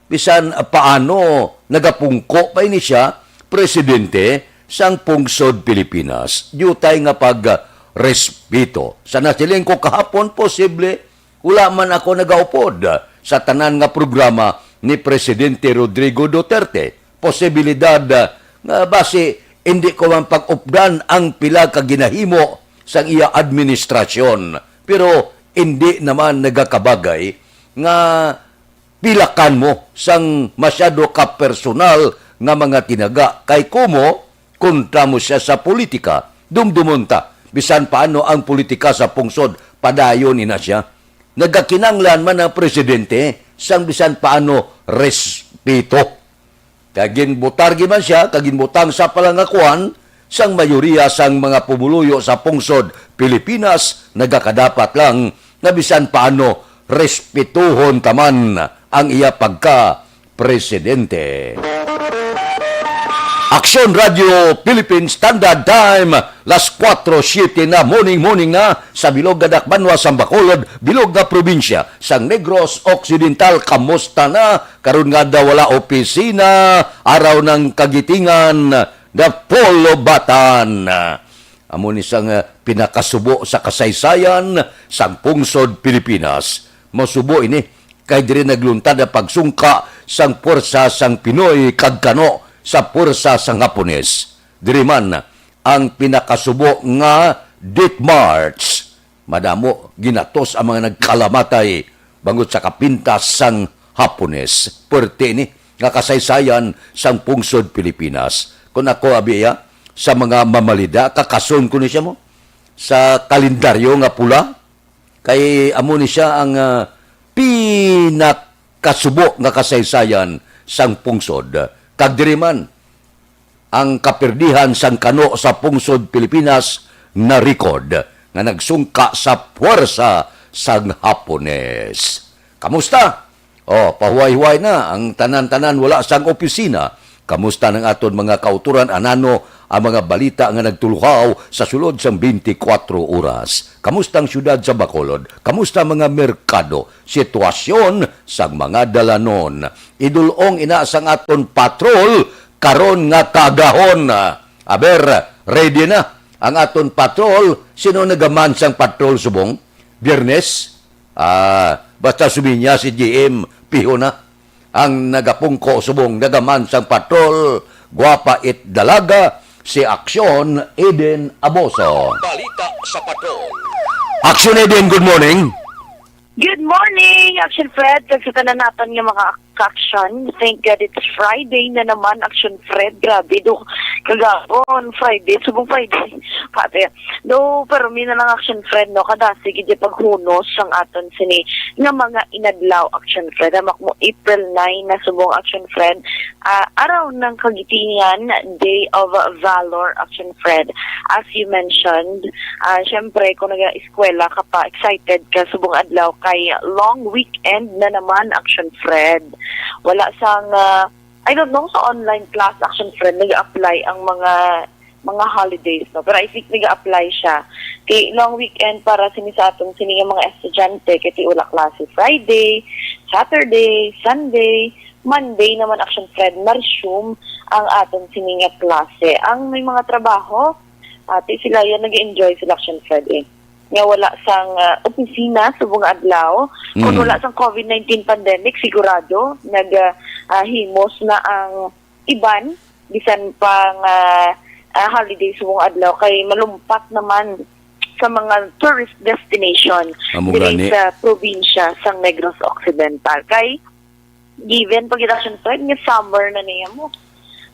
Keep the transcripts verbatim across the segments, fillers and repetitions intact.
Bisan paano, nagapungko pa ini siya, presidente sang pungsod Pilipinas. Diutay nga pagrespeto. Sa nasiling ko kahapon, posible wala man ako nagaupod sa tanan nga programa ni Presidente Rodrigo Duterte. Posibilidad, ah, nga basi hindi ko man pag-updan ang pila ka ginahimo sang iya administrasyon. Pero hindi naman nagakabagay nga pilakan mo sang masyado ka personal nga mga tinaga, kay kumo kontra mo siya sa politika. Dumdumon ta, bisan paano ang politika sa pungsod, padayon ina siya. Nagakinanglan man ang presidente sang bisan paano respeto. Kag ginbutar gyud man siya, kag ginbutang sa palangakuan sang mayoriya sang mga pumuluyo sa pungsod Pilipinas, nagakadapat lang nga bisan paano respetuhon ta man ang iya pagka presidente. Aksyon Radio Philippine Standard Time, las kuwatro siete na, morning, morning na sa bilog nga dakbanwa sang Bacolod, bilog nga probinsya sang Negros Occidental. Kamusta na? Karon nga daw wala opisina, araw ng kagitingan, the Polo Batan. Amo ni sang, ah, pinakasubo sa kasaysayan sang pungsod Pilipinas. Masubo ini kay diri nagluntad ang pagsungka sang puwersa sang Pinoy kag kano sa puwersa sang Hapones. Diri man ang pinakasubo nga Death March. Madamo ginatos ang mga nagkalamatay bangod sa kapintas sang Hapones. Puwerte ini nga kasaysayan sang pungsod Pilipinas. Kung ako, abi, ya, sa mga mamalida, kakason ko ni siya mo sa kalendaryo nga pula, kay amo ni siya ang, ah, pinakasubo nga kasaysayan sang pungsod. Kag diri man ang kapirdihan sang kano sa pungsod Pilipinas na record nga nagsungka sa puwersa sang Hapones. Kamusta? Oh, pahuway-huway na ang tanan-tanan wala sang opisina. Kamusta nang aton mga kautoran? Anano ang mga balita nga nagtuluhaw sa sulod sang twenty-four oras? Kamusta ang siyudad sa Bacolod? Kamusta ang mga merkado? Sitwasyon sang mga dalanon? Idul-ong ina sang aton patrol karon nga kaagahon. Aber, ready na ang aton patrol. Sino nagaman sang patrol subong? Biyernes? Ah, basta suminya si G M, piho na. Ang nagapungko subong nagaman sang patrol, gwapa it dalaga, si Aksyon Eden Aboso. Balita sa patrol. Aksyon Eden, good morning. Good morning, Action Fred, kag sa tanan naton nga mga ka-action. Thank God it's Friday na naman, Action Fred. Grabe, do, kagahapon, Friday, subong Friday. Pati, do, pero mi na lang, Action Fred, no, kadasig gid paghunos sang aton sini nga mga inadlaw, Action Fred. Hamak mo, April nine na subong, Action Fred. Ah, araw ng kagitingan, Day of Valor, Action Fred. As you mentioned, ah, syempre, kung naga-eskwela ka pa, excited ka subong adlaw kay long weekend na naman, Action Fred. Wala sang, ah, I don't know, sa online class, Action Fred, nag-apply ang mga mga holidays, no? Pero I think nag-apply siya. Kay long weekend para sini sa aton sini nga mga estudyante, kay ti wala klase Friday, Saturday, Sunday, Monday naman, Action Fred, ma-resume ang aton sini nga klase. Ang may mga trabaho, ati sila yan, nag-enjoy sila, Action Fred, eh. Nga wala sang, ah, opisina subong adlaw. Kung Mm. wala sang covid nineteen pandemic, sigurado nag, ah, ah, himos na ang iban, bisan pa nga, ah, holiday subong adlaw, kay malumpat naman sa mga tourist destination Amo diri gani. sa probinsya sang Negros Occidental. Kay given pa gid, Action Fred, nga summer na niya mo.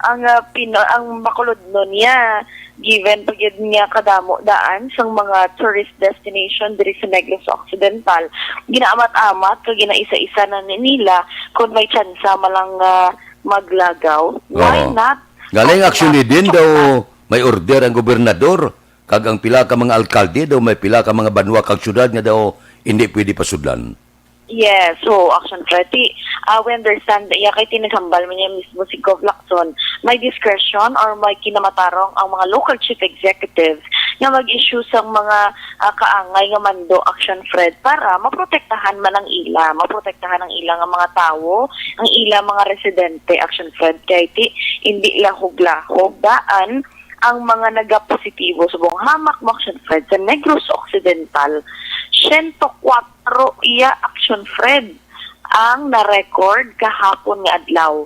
Ang, ah, pino-, ang Bacolod no niya, given pa gid nga kadamo daan sang mga tourist destination diri sa Negros Occidental, ginaamat-amat kag ginaisa-isa na ni nila kung may tsansa man lang, ah, maglagaw. Why Oo. not? Galing Kung action ni din daw may order ang gobernador, kag ang pila ka mga alkalde daw may pila ka mga banwa kag syudad nga daw hindi pwede pasudlan. Yes, so, Action Fred, ti, ah, we understand, ya, kay tinaghambal man niya mismo si Gov Lacson, may discretion or may kinamatarong ang mga local chief executives nga mag-issue sang mga, ah, kaangay nga mando, Action Fred, para maprotektahan man ang ila, maprotektahan ang ila nga mga tawo, ang ila mga residente, Action Fred, kay ti hindi lahog-lahog daan ang mga nagapositibo subong hamak mo, Action Fred, sa Negros Occidental. Siyento kwatro iya, Action Fred, ang na-record kahapon nga adlaw.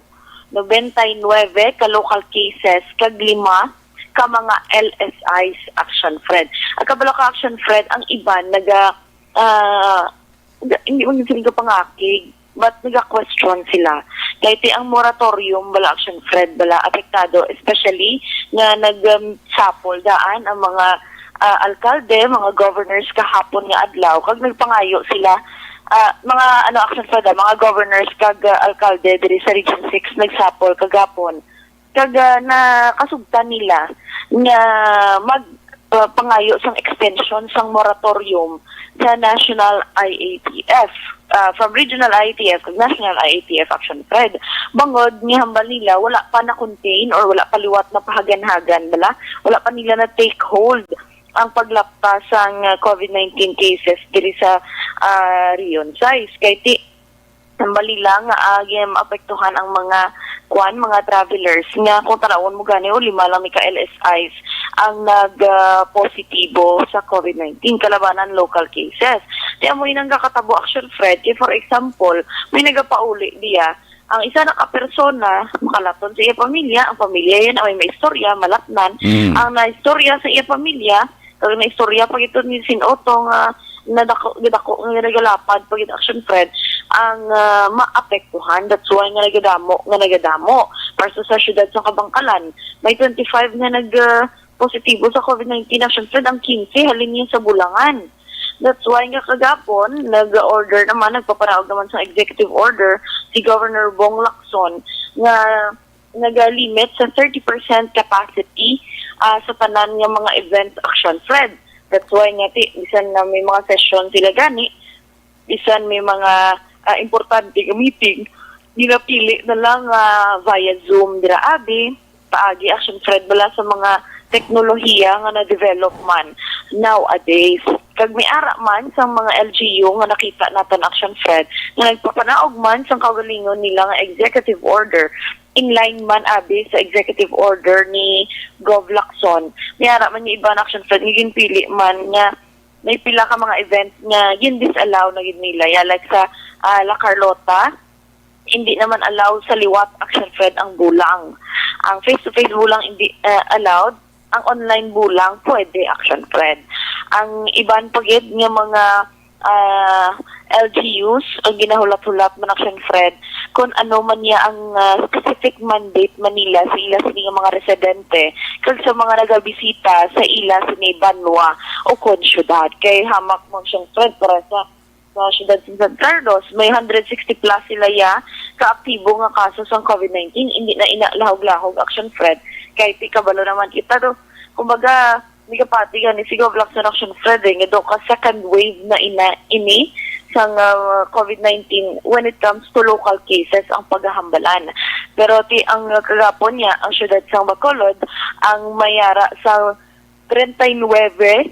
Nobenta y nuebe ka local cases kag lima ka mga L S Is, Action Fred. Ang kabalo ka, Action Fred, ang iban naga, ah, ga-, hindi man sila pangakig, but naga-question sila. Kay ti ang moratorium bala, Action Fred, bala apektado, especially nga nag, um, sapol daan ang mga, ah, alkalde, mga governors kahapon nga adlaw, kag nagpangayo sila, ah, mga, ano, Action Fred, ah, mga governors kag, ah, alkalde diri sa Region six nagsapol kagapon. Kag, ah, nakasugtan nila nga mag, ah, pangayo sang extension sang moratorium sa National I A T F, ah, from Regional I A T F kag National I A T F, Action Fred. Bangod nga hambal nila wala pa na-contain or wala pa liwat na pahaganhagan bala, wala pa nila na-take hold ang paglapta sang, ah, COVID nineteen cases diri sa, ah, Region six. Kay ti, hambal nila nga, ah, maapektuhan ang mga, kuan, mga travelers nga kung tanawon mo gani, o lima lang ni ka L S Is ang nag, ah, positibo sa COVID nineteen, kalabanan local cases. Kaya mo inang kakatabo, Action Fred, kay for example, may nagapauli diya, ang isa na ka persona, makalaton sa iya pamilya, ang pamilya yan ay may maistorya, malatnan, Mm. ang naistorya sa iya pamilya, kag naistorya pa gito ni Sin Otto nga nadako, gidako nga nagalapad pa gid, Action Fred, ang, ah, maapektuhan. That's why nga nagadamo, nga nagadamo. Para sa, sa siyudad sa Kabangkalan, may twenty-five nga nag, ah, positibo sa COVID nineteen, Action Fred, ang quince halin niya sa Bulangan. That's why nga kagapon, nag-order naman, nagpapanaog naman sa executive order si Governor Bong Lacson nga nagalimit sa thirty percent capacity, ah, sa tanan nga mga events, Action Fred. That's why nga ti, bisan na may mga session sila gani, bisan may mga, ah, importante nga meeting, ginapili na lang, ah, via Zoom dira abi, paagi, Action Fred, bala sa mga teknolohiya nga na-develop man nowadays. Kag may ara man sang mga L G U nga nakita naton, Action Fred, nga nagpapanaog man sang kaugalingon nila nga executive order, in line man abi sa executive order ni Gov Lacson. May ara man yung iban, Action Fred, nga ginpili man nga may pila ka mga event nga gin-disallow na gid nila. Ya, like sa, ah, La Carlota, hindi naman allow sa liwat, Action Fred, ang bulang. Ang face-to-face bulang hindi, ah, allowed, ang online bulang pwede, Action Fred. Ang iban pa gid nga mga, ah, L G Us ang ginahulat-hulat man, Action Fred, kung ano man niya ang, ah, specific mandate man nila sa ila sini nga mga residente kag sa mga nagabisita sa ila sini banwa o kon syudad. Kay hamak mo, Action Fred, para sa sa siyudad sa San Carlos, may hundred sixty plus sila ya ka aktibo nga kaso sang COVID nineteen. Hindi na ina lahog-lahog, Action Fred. Kay ti kabalo naman kita do. Kumbaga, nagapati gani si Gov Lacson, Action Fred, eh, nga do ka second wave na ina ini sang, ah, COVID nineteen when it comes to local cases ang paghahambalan. Pero ti ang kagapon niya, ang siyudad sang Bacolod ang may ara sa treinta y nueve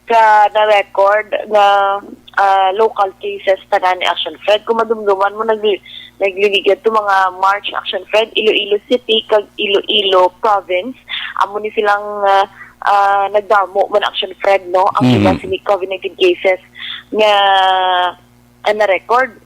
ka na-record nga, ah, local cases tanan ni, Action Fred. Kung madumduman mo, nagli-, nagliligad to mga March, Action Fred, Iloilo City kag Iloilo Province. Amo ni silang, ah, ah, nagdamo man, Action Fred, no? Ang Mm. ilang sini COVID nineteen cases nga, ah, na-record.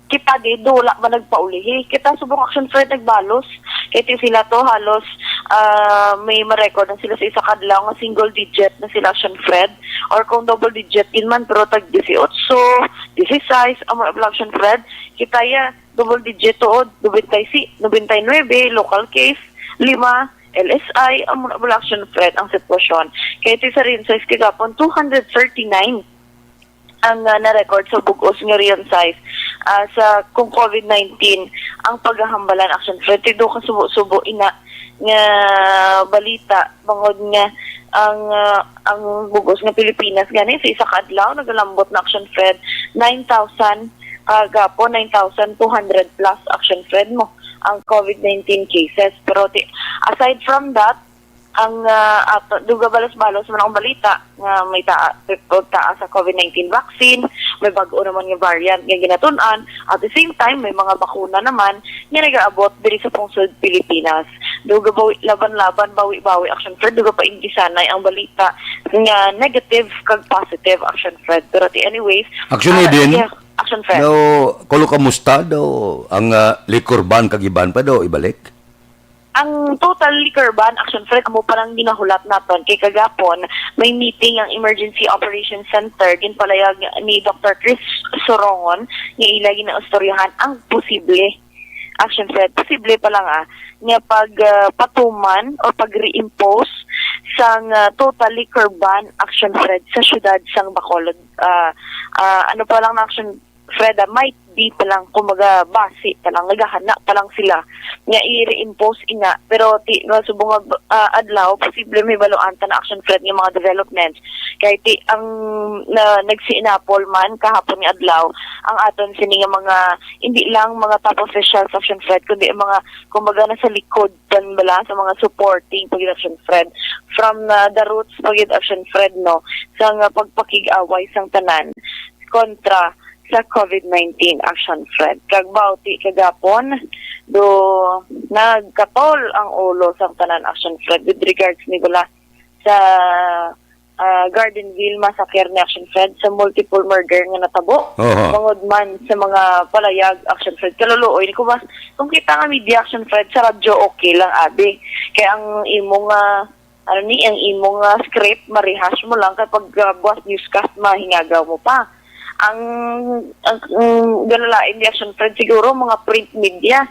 Kita gid, wala man nagpaulihi. Kita subong, Action Fred, nagbalos. Kay ti sila to halos, ah, may ma-record na sila sa isa ka adlaw nga single digit na sila, Action Fred. Or kung double digit din man, pero tag dieciocho, dieciséis, amo na bala, Action Fred. Kita ya, double digit to, nobenta y si-, nobenta y nuebe, local case, lima, L S I, amo na bala, Action Fred, ang sitwasyon. Kay ti sa Region six kagapon, two hundred thirty-nine ang, ah, na-record sa bug-os nga Region six, ah, sa kung COVID nineteen ang paghahambalan, Action Fred. Ti do ka subo-subo ina nga balita, bangod nga ang, ah, ang bug-os nga Pilipinas gani sa isa ka adlaw nagalambot na, Action Fred, nine thousand, ah, gapo, nine thousand two hundred plus, Action Fred, mo ang COVID nineteen cases. Pero ti-, aside from that, Ang, ah, ato, duga balos-balos man ang balita nga may taa, taas sa COVID nineteen vaccine, may bag-o naman nga variant nga ginatun-an. At the same time, may mga bakuna naman nga nagaabot diri sa pungsod Pilipinas. Duga bawi, laban-laban, bawi-bawi, Action Fred, duga pa ingisanay ang balita nga negative kag positive, Action Fred. Pero ti anyways, Action ah, Eden? Yeah, Action Fred. Daw, kulo kamusta daw ang, ah, liquor ban kag iban pa daw ibalik? Ang total liquor ban, Action Fred, amo pa lang ginahulat naton. Kay kagapon, may meeting ang Emergency Operations Center, ginpalayag ni Doctor Chris Sorongon, nga ila ginaistoryahan ang posible, Action Fred, posible pa lang, ah, nga pag, ah, patuman o pag-reimpose sang, ah, total liquor ban, Action Fred, sa siyudad sang Bacolod. Ah, ah, ano pa lang na, Action Fred, ah, might be pa lang, kumbaga, basi pa lang, naghahana pa lang sila nga i-reimpose ina. Pero ti, nga subong nga, ah, adlaw, posible mahibaluan ta na, Action Fred, nga mga developments. Kay ti, ang na, nagsiinapol man kahapon nga adlaw ang aton sini nga mga, hindi lang mga top officials, Action Fred, kundi ang mga, kumbaga, nasa likod tan bala sa mga supporting pa gid, Action Fred, from, ah, the roots pa gid, Action Fred, no, sa nga pagpakig-away sang tanan kontra sa COVID nineteen, Action Fred. Kag bawti kagapon, do nagkatol ang ulo sang tanan, Action Fred, with regards ni bala sa, ah, Gardenville massacre ni, Action Fred, sa multiple murder nga natabo. Oho. Bangod man sa mga palayag, Action Fred, kaluluoy ni ko ba, kung kita nga media, Action Fred, sa radyo, okay lang, abi. Kay ang imo nga, ano ni, ang imo nga script, ma-rehash mo lang kay pag, ah, buwas newscast, mahingagaw mo pa. Ang, ang, ang galalain ni, Action Fred, siguro mga print media.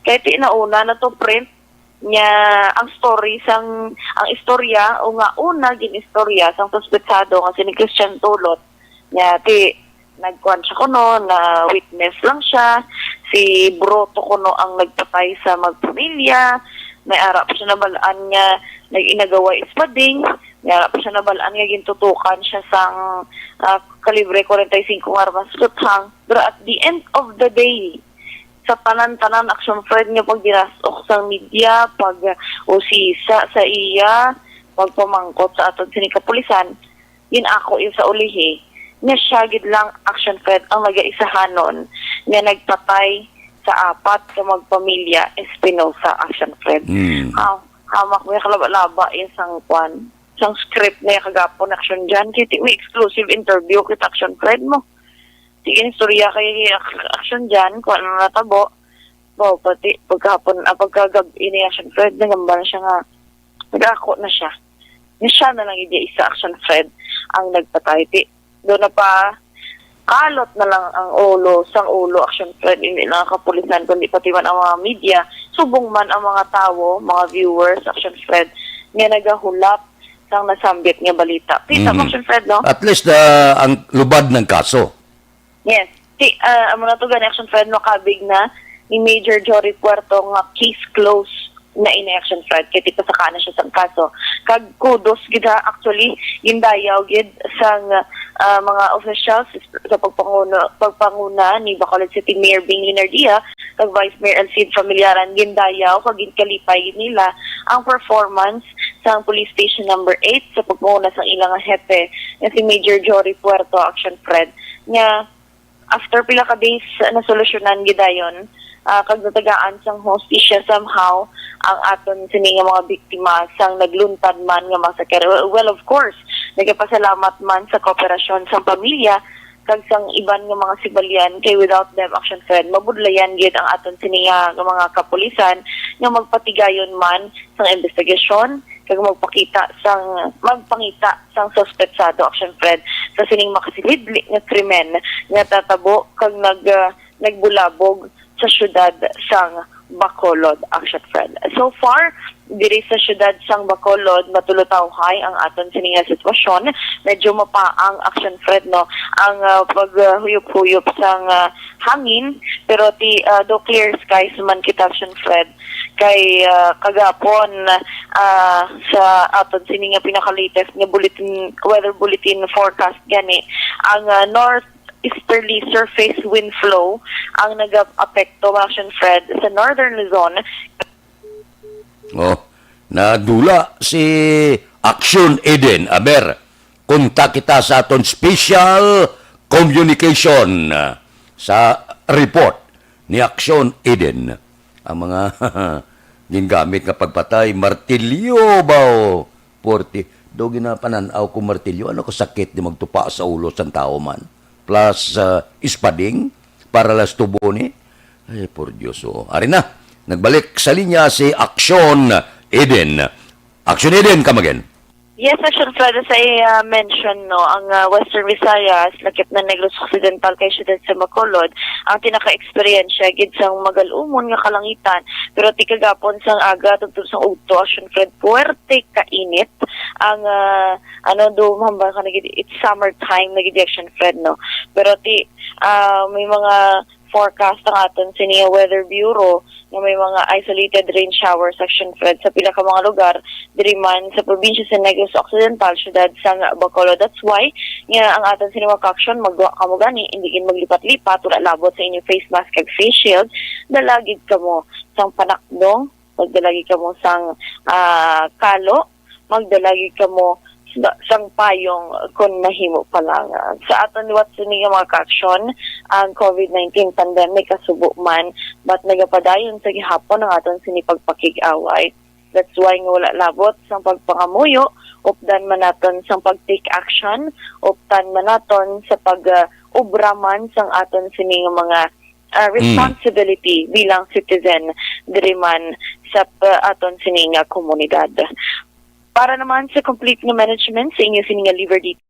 Kay ti nauna na to print nga ang story sang, ang istorya o nga una gin-istorya sang suspetsado nga si ni Christian Tulot, nga ti nagkuan siya kuno, na witness lang siya, si Bro to kuno ang nagpatay sa magpamilya, may ara pa siya nabalaan nga nag-inagaway ispading, may ara pa siya nabalaan nga gintutukan siya sang, ah, kalibre forty-five nga armas kuthang. Pero at the end of the day, sa tanan-tanan, Action Fred, nga pagdiras-ok sang media, pag-usisa sa iya, pagpamangkot sa aton sini kapulisan, gin-ako iya sa ulihi nga siya gid lang, Action Fred, ang nagaisahanon nga nagpatay sa apat ka magpamilya Espinosa, Action Fred. Hmm. Ha, hamak may kalaba-laba iya sang kwan, sang script niya kagapon, Action Jan. Kay ti-, may exclusive interview kita, Action Fred, mo. Sige, istorya kay Ak-, Action Jan, kung ano natabo. Wow, pati pagkahapon, ah, pagkagab-i ni Action Fred, nagamba na siya nga nagako na siya. Ni siya na lang, hindi isa, Action Fred, ang nagpatay. Ti, doon na pa, kalot na lang ang ulo, sang ulo, Action Fred, hindi lang ang kapulisan, kundi pati man ang mga media, subong man ang mga tawo, mga viewers, Action Fred, nga nagahulap sang nasambit nga balita. Kita mo, Mhm. Action Fred, no? At least, ah, ang lubad ng kaso. Yes. Ti, ah, amo na to gani, Action Fred, makabig na ni Major Jory Puerto nga case closed na ini, Action Fred. Kay ti pasaka na siya sang kaso. Kag kudos gid ha, actually, gindayaw gid sang, ah, mga officials sa pagpanguna, pagpanguna ni Bacolod City Mayor Bing Leonardia kag Vice Mayor Elcid Familiaran, gindayaw kag ginkalipay gid nila ang performance sang Police Station Number Eight sa pagpanguna sang ilang hepe nga si Major Jory Puerto, Action Fred, nga after pila ka days, nasolusyonan gid dayon, ah, kag natagaan sang hustisya somehow ang aton sini nga mga biktima sang nagluntad man nga massacre. Well, well, of course, nagapasalamat man sa kooperasyon sang pamilya kag sang iban nga mga sibalyan, kay without them, Action Fred, mabudlayan gid ang aton sini nga, nga mga kapulisan nga magpatigayon man sang investigasyon kag magpakita sang, magpangita sang suspetsado, Action Fred, sa sining makasilidli nga krimen nga natabo kag nag-, ah, nagbulabog sa siyudad sang Bacolod, Action Fred. So far, diri sa siyudad sang Bacolod, matulutawhay ang aton sini nga sitwasyon. Medyo mapaang, Action Fred, no, ang, ah, paghuyop-huyop sang, ah, hangin, pero ti, ah, do clear skies man kita, Action Fred. Kay, ah, kagapon, ah, sa aton sini nga pinaka-latest nga bulletin, weather bulletin forecast gani, ang, ah, north easterly surface wind flow ang nag-apekto, Action Fred, sa northern Luzon. Oh, Nadula si Action Eden. Aber, kontak kita sa aton special communication, ah, sa report ni Action Eden. Ang mga gingamit nga pagpatay, martilyo ba o forty? Do ginapanan-aw ko martilyo. Ano ko sakit di magtupa sa ulo sang tawo man? Plus, ah, ispading para las tubo ni? Ay, por Dios, oh. Ari na. Nagbalik sa linya si Action Eden. Action Eden, come again. Yes, Action Fred, as I, uh, mentioned, no, ang, uh, Western Visayas, lakip na Negros Occidental kay siyudad sa Bacolod, ang tinaka-eksperyensya gid sang magal-umon nga kalangitan. Pero ti kagapon sang aga tubtob sang udto, Action Fred, puwerte ka init ang, uh, ano, do, hambal ka na gid, it's summertime na gid, Action Fred, no. Pero ti, uh, may mga forecast ang aton sini nga Weather Bureau nga may mga isolated rain showers, Action Fred, sa pila ka mga lugar diri man sa probinsya sa Negros Occidental, siyudad sang Bacolod. That's why nga ang aton sini mga ka-action, magduwa kamo gani, hindi gid maglipat-lipat, wala labot sa inyo face mask kag face shield, dala gid kamo sang panakdong, magdala gid kamo sang, ah, kalo, magdala gid kamo sa, sang payong kon mahimo pa lang. Sa aton liwat sini nga mga ka-action, ang covid nineteen pandemic kasubo man, but nagapadayon sa gihapon ang aton sini pagpakig-away. That's why nga wala labot sang pagpangamuyo, updan man naton sang pag-take action, updan man naton sa pag, ah, obra man sang aton sini nga mga, ah, Mm. responsibility bilang citizen diri man sa pa-, aton sini nga komunidad. Para naman sa complete nga management sa inyo sini nga liver details,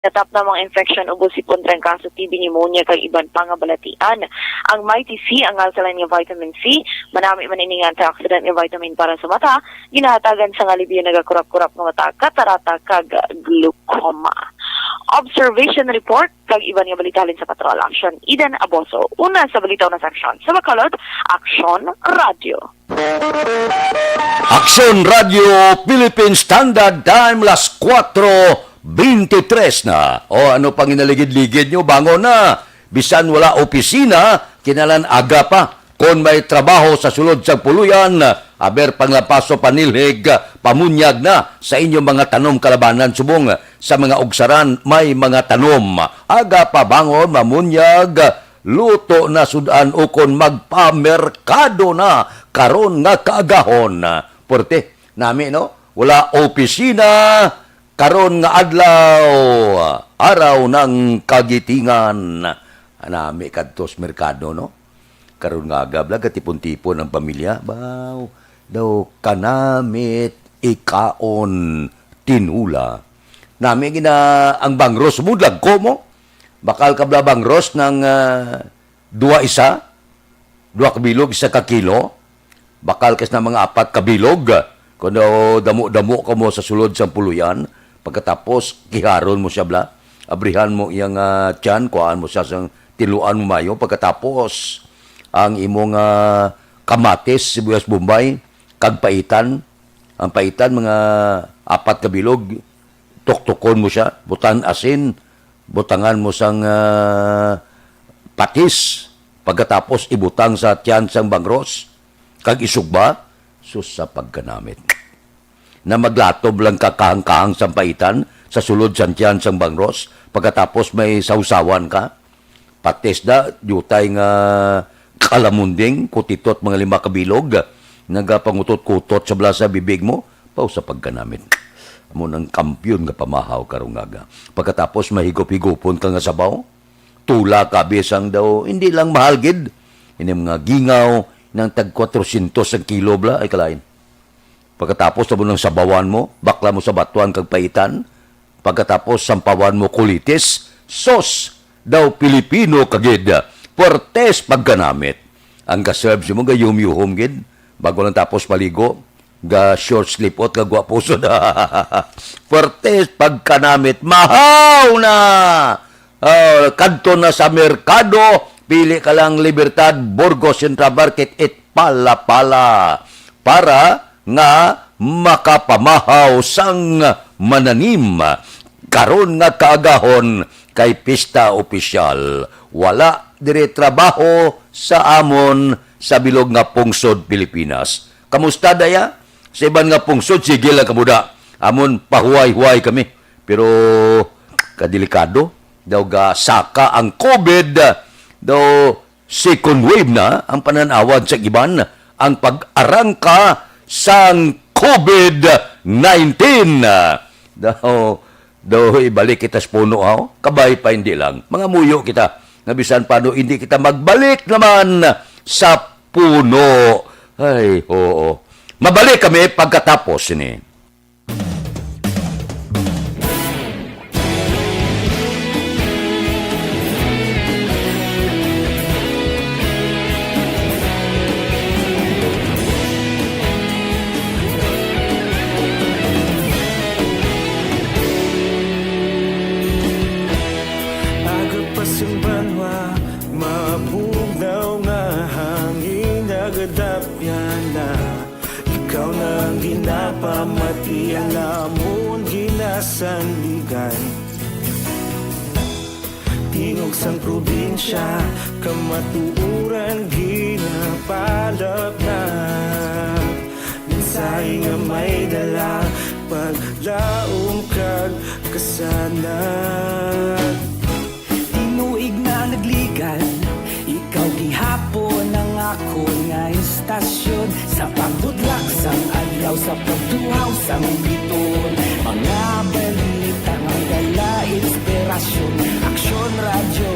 Natap na mga infection, ubo, sipon, trangkaso, T B, pneumonia, kag iban pa nga balatian. Ang Mighty C, ang alkaline nga vitamin C, manami man ini nga antioxidant nga vitamin para sa mata, ginahatagan sang alibyo nagakurap-kurap nga mata, katarata, kag glaucoma. Observation report kag iban nga balita halin sa Patrol. Action, Eden Aboso. Una sa balita, una sa aksyon. Sa Bacolod, Aksyon Radio. Aksyon Radio Philippine Standard Time, las kuwatro beintitres na. O, ano pang inaligid-ligid nyo? Bangon na! Bisan wala opisina, kinalan aga pa. Kon may trabaho sa sulod sang puluyan, aber, panglapaso, panilhig, pamunyag na sa inyong mga tanom kalabanan subong sa mga ugsaran may mga tanom. Aga pa bangon, mamunyag, luto na sud-an, ukon magpamerkado na karon nga kaagahon. Porte, nami, no? Wala opisina, karon nga adlaw, araw ng kagitingan. Nami kadtos merkado, no? Karon nga aga, bla, gatipon-tipon ang pamilya. Baw, daw kanamit, ikaon, tinula. Nami gina ang bangros mo, dagko mo. Bakal ka bla bangros ng, ah, dua isa, dua ka bilog, isa ka kilo. Bakal kas na mga apat ka bilog. Kuno damo-damo ka mo sa sulod sang puluyan, pagkatapos kiharon mo siya, bla. Abrihan mo iyang, ah, tiyan, kuhaan mo siya sang tiluan mo mayo. Pagkatapos, ang imong, ah, kamatis, sibuyas Bombay, kag paitan. Ang paitan, mga apat ka bilog, tuktukon mo siya, butang asin, butangan mo sang, ah, patis, pagkatapos ibutang sa tiyan sang bangros, kag isugba, sus, sa pagkanamit. Na maglatob lang ka kahang-kahang sang paitan sa sulod sang tiyan sang bangros, pagkatapos may sawsawan ka. Patis da, diutay nga kalamunding, kutitot mga lima ka bilog, nagapangutot-kutot sa bala sa bibig mo, paw sa pagkanamit. Amo nang kampiyon nga pamahaw karong aga. Pagkatapos mahigop-higupon ka nga sabaw, tula ka bisang daw, hindi lang mahal gid. Ini mga gingaw nang tag kwatrosyentos ang kilo bla, ay kalain. Pagkatapos, amo nang sabawan mo, bakla mo sa batuan kag paitan. Pagkatapos, sampawan mo kulitis. Sos, daw Pilipino ka gid. Puwertes pagkanamit. Ang ka-serve mo, gayuhom-yuhom gid. Bago lang tapos maligo, Ga short sleeve, ot, ga gwapo sud. Fuertes pagkanamit, mahaw na! Ah, kadto na sa merkado, pili ka lang Libertad, Burgos, Central Market, it Pala-Pala para nga makapamahaw sang mananim karon nga kaagahon kay pista opisyal. Wala diri trabaho sa amon sa bilog nga pungsod Pilipinas. Kamusta, daya? Sa iban nga pungsod, sige lang kamo da. Amon, pahuway-huway kami. Pero kadelikado, daw gasaka ang COVID, daw second wave na ang panan-awan sa iban, ang pag-arangka sang COVID nineteen. Daw, daw ibalik kita sa puno, ha? Kabay pa, hindi lang. Mangamuyo kita nga bisan paano hindi kita magbalik naman sa puno. Ay, oo. Mabalik kami pagkatapos ni. Aga pa sing banwa, mabugnaw nga hangin, nagadapyan na. Ikaw na ang ginapamati, ang amon ginasandigan. Tingog sang probinsya, kamatuoran ginapalapnag. Mensahe nga may dala, paglaom kag kasanag. Tinuig na nagligan, ikaw gihapon ang akon nga istasyon. Sa pagbutlak sang adlaw, sa pagtuhaw sang bituon, mga balita nga dala inspirasyon. Aksyon Radyo,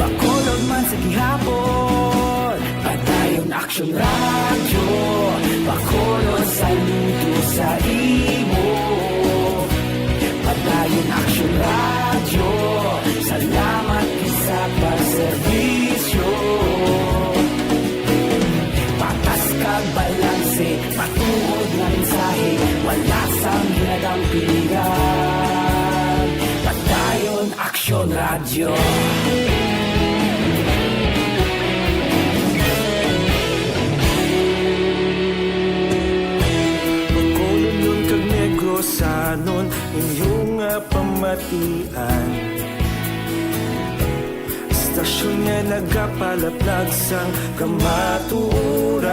Bacolod man sa gihapon. Padayon Aksyon Radyo, Bacolod, saludo sa imo. Padayon Aksyon Radyo, salamat gid sa pagserbisyo. Patas kag balanse, matuod nga mensahe, wala sang ginadampigan. Padayon Aksyon Radyo. Bacolodnon kag Negrosanon, inyo nga pamatian. Istasyon nga nagapalaplag sang kamatuoran.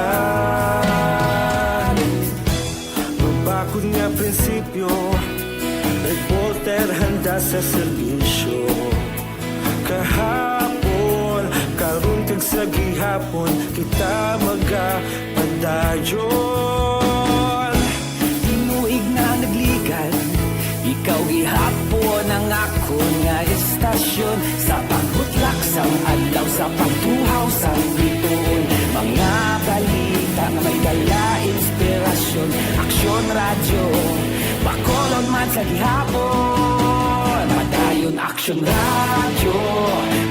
Mabakod nga prinsipyo, reporter handa sa serbisyo. Kahapon, karon, kag sa gihapon, kita magapadayon. Tinuig na nagligan, ikaw gihapon ang akon nga istasyon. Sa pagbutlak sang adlaw, sa pagtuhaw sang bituon, mga balita nga may dala inspirasyon. Aksyon Radyo, Bacolod man sa gihapon. Padayon Aksyon Radyo,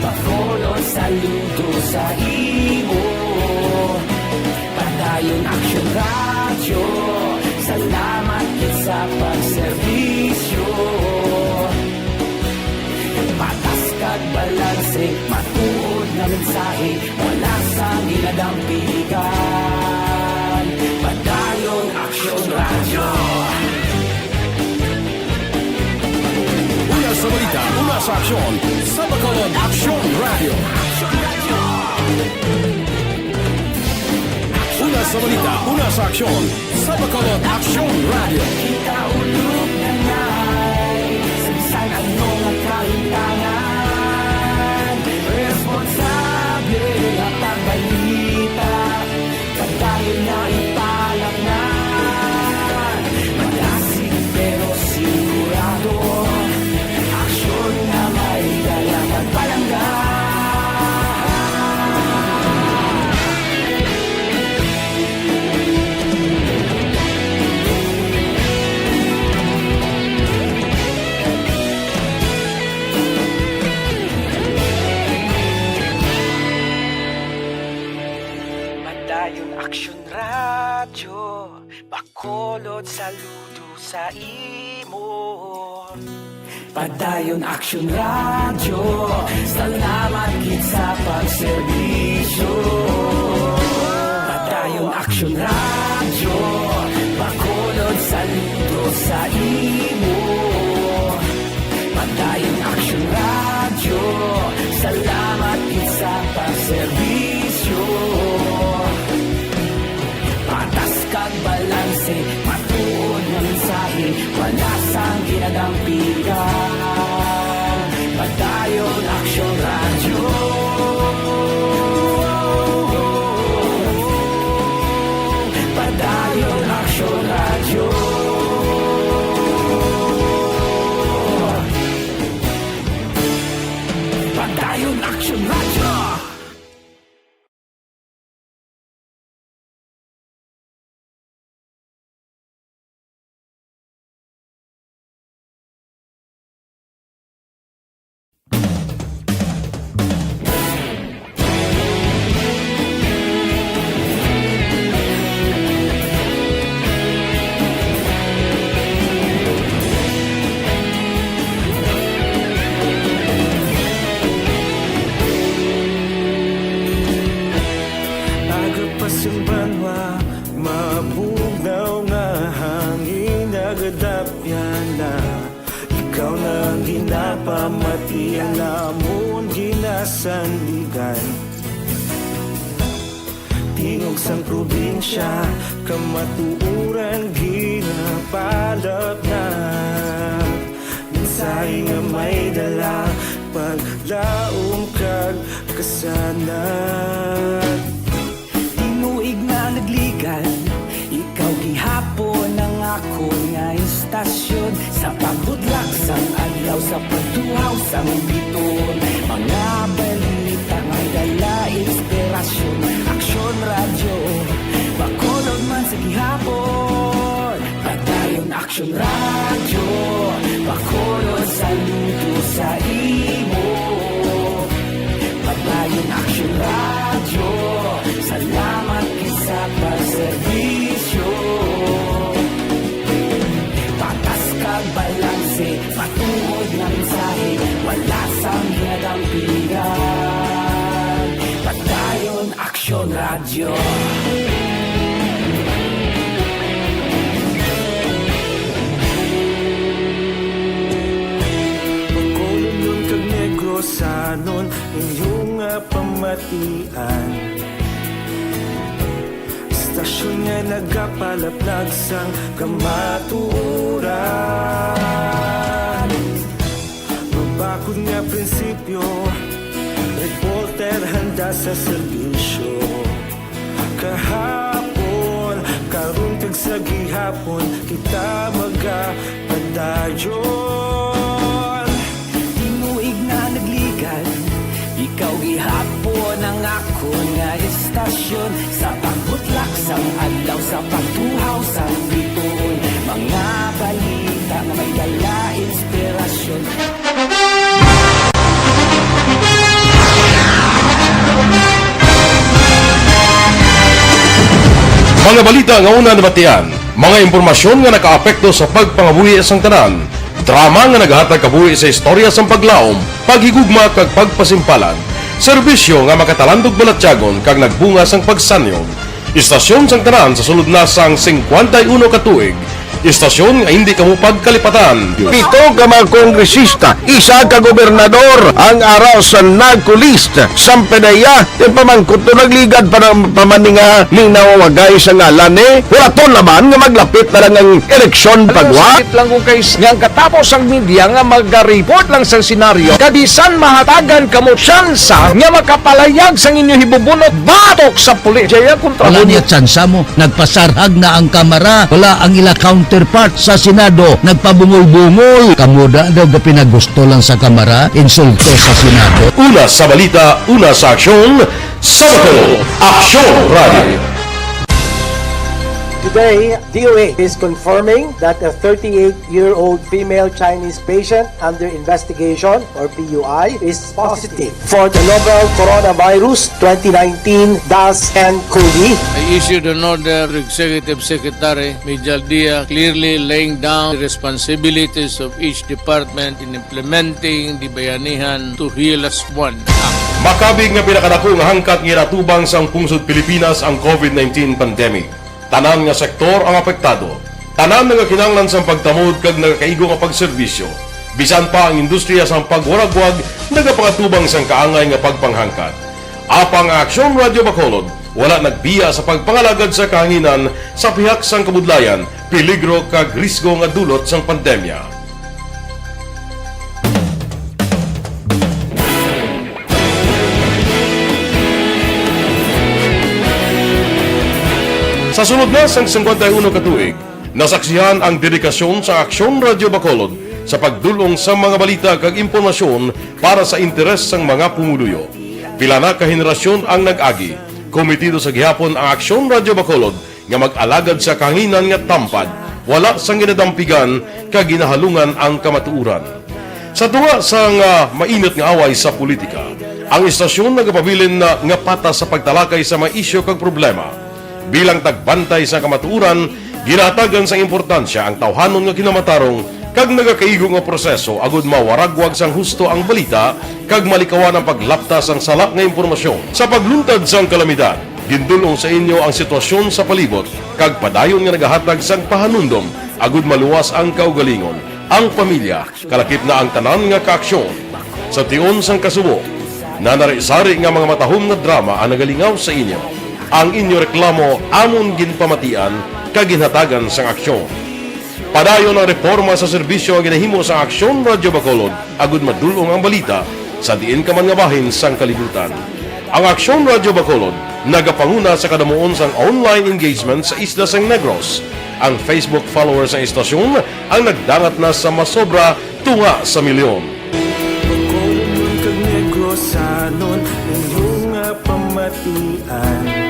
Bacolod, saludo sa imo. Padayon Aksyon Radyo, salamat gid sa pagserbisyo. Patas kag balanse, matuod nga mensahe, wala sang ginadampigan. Padayon Aksyon Radyo. Una sa balita, una sa aksyon, sa Bacolod Aksyon Radyo. Una sa balita, una sa aksyon, sa Bacolod Aksyon Radyo. Kita ulog na ngay, sa bisan ano nga kahimtangan, responsable nga pagbalita. Padayon na ipalapnan, madasig pero sigurado, aksyon nga may dala kag palangga. Saludo sa imo. Padayon Aksyon Radyo, salamat gid sa pagserbisyo. Padayon Aksyon Radyo, Bacolod, saludo sa imo. Padayon Aksyon Radyo, salamat gid sa pagserbisyo. Patas kag balanse, matuod nga mensahe, wala sang ginadampigan. Padayon Aksyon Radyo. Padayon Aksyon Radyo. Padayon Aksyon Radyo. Aga pa sing banwa, mabugnaw nga hangin nagadapyan na. Ikaw na ang ginapamati, ang amon ginasandigan. Tingog sang probinsya, kamatuoran ginapalapnag. Mensahe nga may dala, paglaom kag kasanag. Tinuig na nagligad, ikaw gihapon ang akon nga istasyon. Sa pagbudlak sang adlaw, sa pagtuhaw sang biton, mga balita may dala inspirasyon. Aksyon Radyo, Bacolod man sa gihapon. Padayon Aksyon Radyo, Bacolod, saludo sa imo. Padayon Aksyon Radyo, salamat gid sa pagserbisyo. Patas kag balanse, matuod nga mensahe, wala sang ginadampigan. Padayon Aksyon Radyo. Bacolodnon kag Negrosanon, inyo nga pamatian. Istasyon nga nagapalaplag sang kamatuoran. Mabakod nga prinsipyo, reporter handa sa serbisyo. Kahapon, karon kag sa gihapon, kita magapadayon. Tinuig na nagligad, ikaw gihapon ang akon nga istasyon. Sa pagbutlak sang adlaw, sa pagtuhaw sang biton, mga balita nga may dala inspirasyon. Mga balita nga una nabatian, mga impormasyon nga nakaapekto sa pagpangabuhi sang tanan, drama nga nagahatag kabuhi sa istorya sang paglaom, paghigugma kag pagpasimpalan, serbisyo nga makatalandog balatyagon kag nagbunga sang pagsanyog. Istasyon sang tanan sa sulod na sang singkwenta y uno ka tuig. Istasyon nga hindi kamo pagkalipatan. Pito ka mga kongresista, isa ka gobernador ang ara sa NAGCO list. Sampanaya, ipamangkot to nagligad pa ng pamaninga ning nawawagay sa ngalan ni Huraton Laban nga maglapit na lang ang eleksyon pagwa. Sakit lang kung kay nga ang katapos ang media nga mag-report lang sa senaryo, kabisan mahatagan kamo tsansa nga makapalayag sang inyo hibubunot batok sa pulis. Jaya kontra Wala mo. Niya tsansa mo. Nagpasarhag na ang Kamara. Wala ang ila counterpart sa Senado. Nagpabungol-bungol. Kamo da daw gapinagusto lang sa Kamara. Insulto sa Senado. Una sa balita, una sa aksyon, Sabado, Aksyon Radio. Today, D O H is confirming that a thirty-eight-year-old female Chinese patient under investigation, or P U I, is positive for the novel coronavirus twenty nineteen dash N COVID. I issued an order to Executive Secretary Mijal Dia, clearly laying down the responsibilities of each department in implementing the Bayanihan to Heal Us One Act. Makabig nga pinakadako nga hangkat nga ginatubang sang pungsod Pilipinas ang COVID nineteen pandemic. Tanan nga sektor ang apektado. Tanan nagakinahanglan sang pagtamod kag nagakaigo nga pagserbisyo. Bisan pa ang industriya sang pagwaragwag nagapangatubang sang kaangay nga pagpanghangkat. Apang ang Aksyon Radyo Bacolod wala nagbiya sa pagpangalagad sa kahanginan sa pihak sang kabudlayan, peligro kag risgo nga dulot sang pandemya. Sa sulod na sang singkwenta y uno ka tuig, nasaksihan ang dedikasyon sa Aksyon Radyo Bacolod sa pagdul-ong sa mga balita kag impormasyon para sa interes sang mga pumuluyo. Pila na ka henerasyon ang nag-agi. Komitido sa gihapon ang Aksyon Radyo Bacolod nga mag-alagad sa kahanginan nga tampad, wala sang ginadampigan kag ginahalungan ang kamatuoran. Sa tunga sang, ah, mainit nga away sa politika, ang istasyon nagapabilin na nga patas sa pagtalakay sa mga isyu kag problema. Bilang tagbantay sa kamatuoran, ginahatagan sang importansya ang tawhanon nga kinamatarong kag nagakaigo nga proseso agud mawaragwag sang husto ang balita kag malikawan ang paglapta sang sala nga impormasyon. Sa pagluntad sang kalamidad, gindul-ong sa inyo ang sitwasyon sa palibot kag padayon nga nagahatag sang pahanumdom agud maluwas ang kaugalingon, ang pamilya, kalakip na ang tanan nga kaaksyon. Sa tion sang kasubo, nanari-sari nga mga matahom nga drama ang nagalingaw sa inyo. Ang inyo reklamo amon ginpamatian kag ginhatagan sang aksyon. Padayon ang reporma sa serbisyo nga ginahimo sang Aksyon Radyo Bacolod agud madul-ong ang balita sa diin ka man nga bahin sang kalibutan. Ang Aksyon Radyo Bacolod nagapanguna sa kadamuon sang online engagement sa isla sang Negros. Ang Facebook followers sang istasyon ang nagdangat na sa masobra tunga sa milyon. Bacolodnon kag Negrosanon, inyo nga pamatian.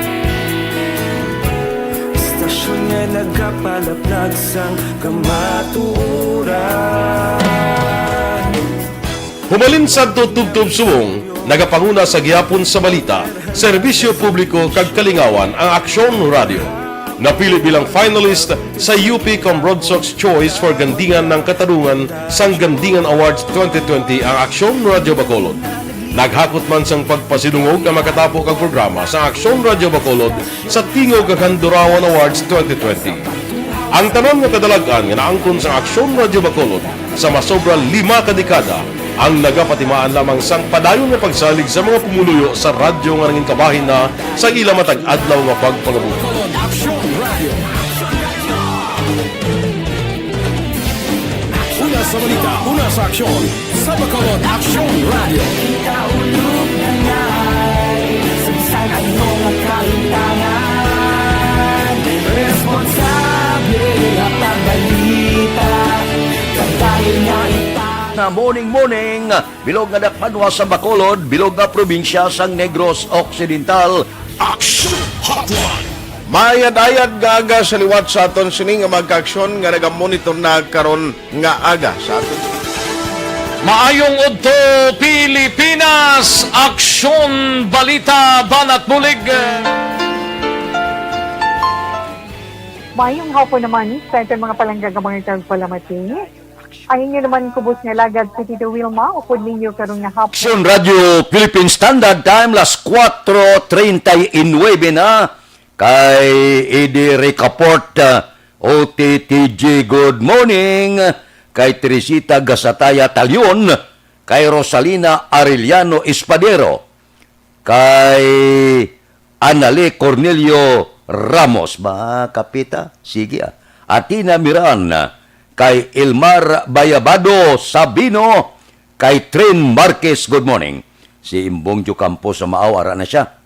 Istasyon nga nagapalaplag sang kamatuoran. Humalin sadto tubtob subong, nagapanguna sa gihapon sa balita, serbisyo publiko kag kalingawan ang Aksyon Radyo. Napili bilang finalist sa U P Comrodsocs Choice for Gandingan ng Katarungan sang Gandingan Awards twenty twenty ang Aksyon Radyo Bacolod. Naghakot man sang pagpasidungog ang makatapo kag programa sa Aksyon Radyo Bacolod sa Tingog kag Handurawan Awards twenty twenty. Ang tanan nga kadalag-an nga naangkon sa Aksyon Radyo Bacolod sa masobra lima ka dekada ang nagapatimaan lamang sang padayon nga pagsalig sa mga pumuluyo sa radyo nga nangin kabahin na sa ila matag adlaw nga pagpangabuhi. Una sa balita, una sa aksyon, sa Bacolod Aksyon Radio. Kita ulog na ngay, sa bisan ano nga kahintangan, responsable nga pagbalita, kag dayon nga ita- Na morning, morning, bilog nga dakbanwa sa Bacolod, bilog nga probinsya sang Negros Occidental. Action Hotline. Maayad-ayad nga aga sa liwat sa aton sini nga mga kaaksyon nga nagamonitor na karon nga aga sa aton. Maayong udto, Pilipinas! Aksyon, balita, banat bulig. Maayong hapon naman sa aton mga palangga nga mga tagpalamati. Ang inyo naman kubos nga alagad si Tito Wilma, upod ninyo karon nga hapon. Aksyon Radio Philippine Standard Time, las cuatro treinta y nueve na. Kay Eddie Ricaport, ah, O T T G, good morning. Kay Teresita Gasataya Talion, kay Rosalina Arellano Espadero, kay Anale Cornelio Ramos, ba, kapita? Sige, ah. Athena Miran, kay Elmar Bayabado Sabino, kay Trin Marquez, good morning. Si Imbong Diocampo sa Maaw, ara na siya.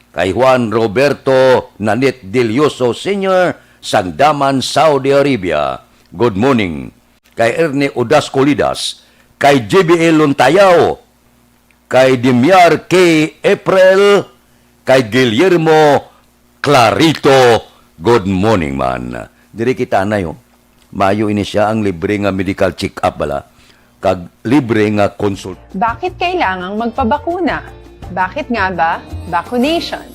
Kay Juan Roberto Nanit Delioso Senior, sang Daman, Saudi Arabia, good morning. Kay Ernie Odas Colidas, kay J B L Lontayaw, kay Dimiar K. April, kay Guillermo Clarito Good morning, man. Diri kita, anay, oh. Maayo ini siya ang libre nga medical check-up bala, kag libre nga consult. Bakit kailangang magpabakuna? Bakit nga ba vaccination?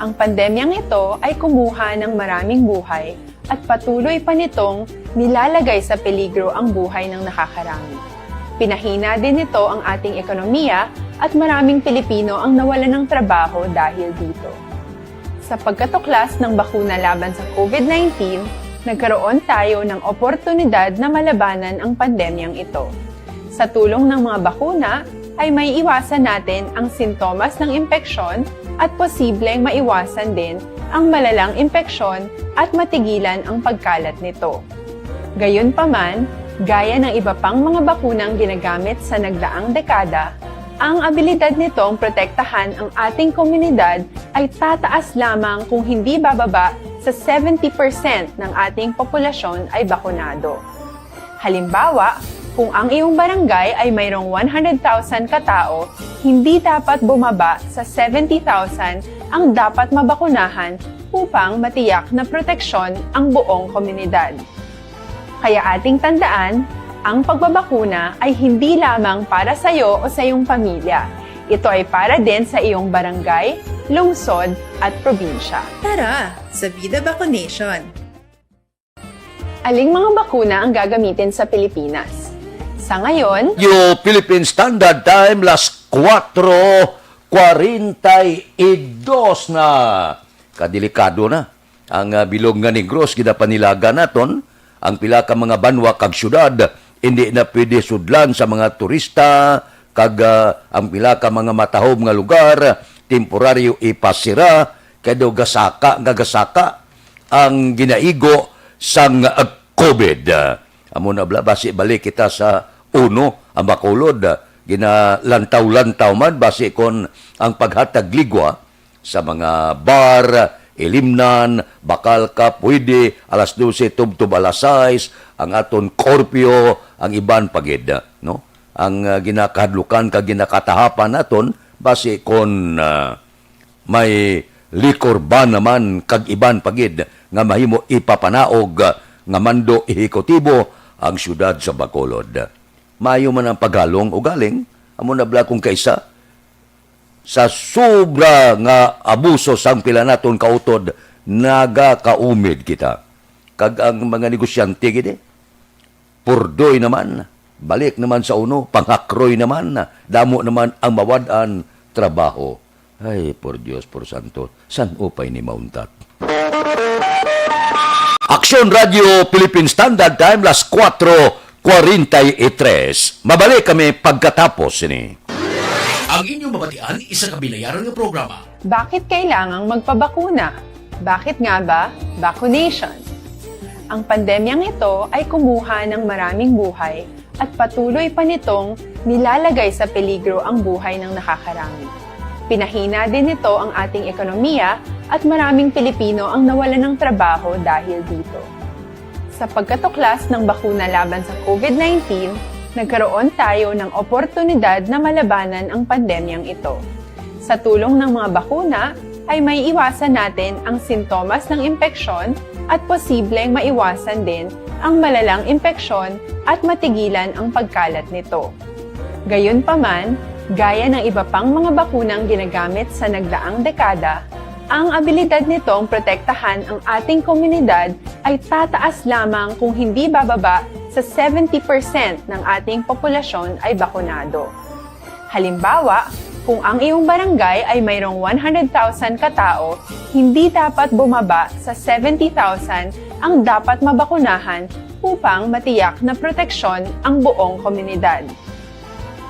Ang pandemyang ito ay kumuha ng maraming buhay at patuloy pa nitong nilalagay sa peligro ang buhay ng nakakarami. Pinahina din nito ang ating ekonomiya at maraming Pilipino ang nawalan ng trabaho dahil dito. Sa pagkatuklas ng bakuna laban sa COVID nineteen, nagkaroon tayo ng oportunidad na malabanan ang pandemyang ito. Sa tulong ng mga bakuna, ay may iwasan natin ang sintomas ng impeksyon at posibleng maiwasan din ang malalang impeksyon at matigilan ang pagkalat nito. Gayunpaman, gaya ng iba pang mga bakunang ginagamit sa nagdaang dekada, ang abilidad nitong protektahan ang ating komunidad ay tataas lamang kung hindi bababa sa seventy percent ng ating populasyon ay bakunado. Halimbawa, kung ang iyong barangay ay mayroong one hundred thousand katao, hindi dapat bumaba sa seventy thousand ang dapat mabakunahan upang matiyak na proteksyon ang buong komunidad. Kaya ating tandaan, ang pagbabakuna ay hindi lamang para sa iyo o sa iyong pamilya. Ito ay para din sa iyong barangay, lungsod, at probinsya. Tara, sa Vida Vaccination! Aling mga bakuna ang gagamitin sa Pilipinas? Sa ngayon, Yo Philippine Standard Time, las kuwatro kwarenta y dos na. Kadelikado na ang, ah, bilog nga Negros, ginapanilaga naton. Ang pila ka mga banwa kag syudad indi na pwede sudlan sa mga turista, kag, ah, ang pila ka mga matahob nga lugar temporaryo ipasira kay daw gasaka nga gasaka ang ginaigo sang, ah, COVID. Amo na bala, basi balik kita sa uno, ang Bacolod. Ginalantaw-lantaw man, basi kon ang paghatag ligwa sa mga bar, ilimnan, bakal ka pwede alas dose tubtob alas sais, ang aton curfew, ang iban pa gid, no? Ang, ah, ginakahadlukan kag ginakatahapan naton, basi kon, ah, may liquor ban naman kag iban pa gid nga mahimo ipapanaog, ah, nga mando ehekutibo ang siyudad sa Bacolod. Maayo man ang paghalong ugaling, amo na bala kung kaisa, sa sobra nga abuso sang pila naton kautod, nagakaumid kita. Kag ang mga negosyante gid, eh, purdoy naman, balik naman sa uno, panghakroy naman, damo naman ang mawad-an trabaho. Ay, por Dios, por santo, san-o pa ini mauntat? Aksyon Radio Philippine Standard Time, las kuwatro kwarenta y tres. Mabalik kami pagkatapos sini. Ang inyong mabatian, isa ka bilayaran nga programa. Bakit kailangang magpabakuna? Bakit nga ba vaccination? Ang pandemyang ito ay kumuha ng maraming buhay at patuloy pa nitong nilalagay sa peligro ang buhay ng nakakarami. Pinahina din nito ang ating ekonomiya at maraming Pilipino ang nawalan ng trabaho dahil dito. Sa pagkatuklas ng bakuna laban sa COVID nineteen, nagkaroon tayo ng oportunidad na malabanan ang pandemyang ito. Sa tulong ng mga bakuna, ay may iwasan natin ang sintomas ng impeksyon at posibleng maiwasan din ang malalang impeksyon at matigilan ang pagkalat nito. Gayunpaman, gaya ng iba pang mga bakunang ginagamit sa nagdaang dekada, ang abilidad nitong protektahan ang ating komunidad ay tataas lamang kung hindi bababa sa seventy percent ng ating populasyon ay bakunado. Halimbawa, kung ang iyong barangay ay mayroong one hundred thousand katao, hindi dapat bumaba sa seventy thousand ang dapat mabakunahan upang matiyak na proteksyon ang buong komunidad.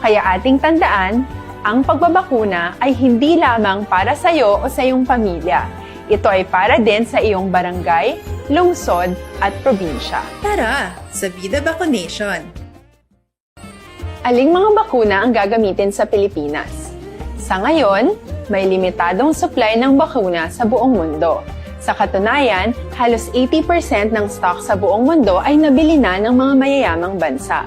Kaya ating tandaan, ang pagbabakuna ay hindi lamang para sa iyo o sa iyong pamilya. Ito ay para din sa iyong barangay, lungsod, at probinsya. Tara, sa Vida Vaccination! Aling mga bakuna ang gagamitin sa Pilipinas? Sa ngayon, may limitadong supply ng bakuna sa buong mundo. Sa katunayan, halos eighty percent ng stock sa buong mundo ay nabili na ng mga mayayamang bansa.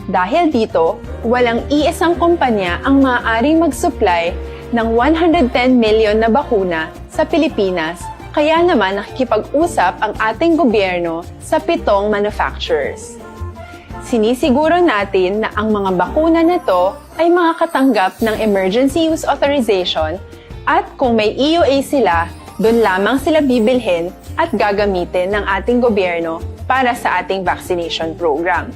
Dahil dito, walang iisang kumpanya ang maaaring mag-supply ng one hundred ten million na bakuna sa Pilipinas Kaya naman nakikipag-usap ang ating gobyerno sa pitong manufacturers. Sinisiguro natin na ang mga bakuna na to ay makakatanggap ng emergency use authorization at kung may E U A sila, doon lamang sila bibilhin at gagamitin ng ating gobyerno para sa ating vaccination program.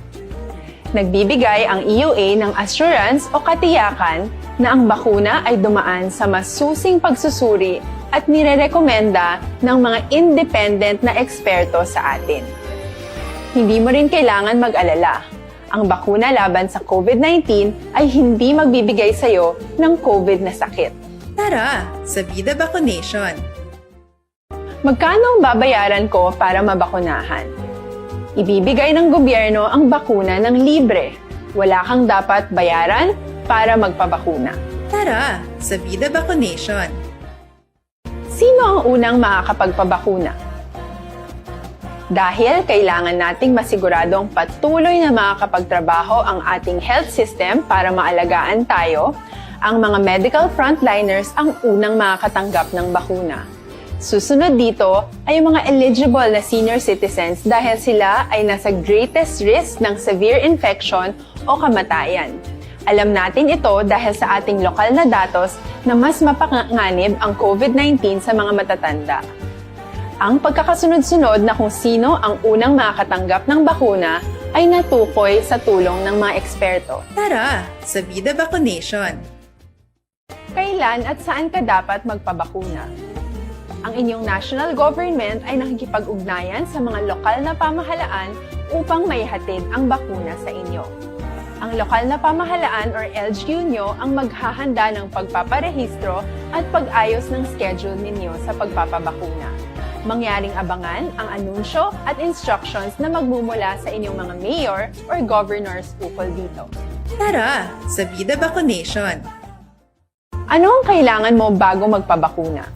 Nagbibigay ang E U A ng assurance o katiyakan na ang bakuna ay dumaan sa masusing pagsusuri at nirerekomenda ng mga independent na eksperto sa atin. Hindi mo rin kailangan mag-alala. Ang bakuna laban sa COVID nineteen ay hindi magbibigay sa iyo ng COVID na sakit. Tara sa Vida Vaccination! Magkano ang babayaran ko para mabakunahan? Ibibigay ng gobyerno ang bakuna ng libre. Wala kang dapat bayaran para magpabakuna. Tara sa Vida Vaccination! Sino ang unang makakapagpabakuna? Dahil kailangan nating masiguradong patuloy na makakapagtrabaho ang ating health system para maalagaan tayo, ang mga medical frontliners ang unang makakatanggap ng bakuna. Susunod dito ay ang mga eligible na senior citizens dahil sila ay nasa greatest risk ng severe infection o kamatayan. Alam natin ito dahil sa ating lokal na datos na mas mapanganib ang COVID nineteen sa mga matatanda. Ang pagkakasunod-sunod na kung sino ang unang makakatanggap ng bakuna ay natukoy sa tulong ng mga eksperto. Tara sa Vida Vaccination! Kailan at saan ka dapat magpabakuna? Ang inyong national government ay nakikipag-ugnayan sa mga lokal na pamahalaan upang maihatid ang bakuna sa inyo. Ang lokal na pamahalaan or L G U nyo ang maghahanda ng pagpaparehistro at pag-ayos ng schedule ninyo sa pagpapabakuna. Mangyaring abangan ang anunsyo at instructions na magmumula sa inyong mga mayor or governors ukol dito. Tara sa Vida Vaccination! Ano ang kailangan mo bago magpabakuna?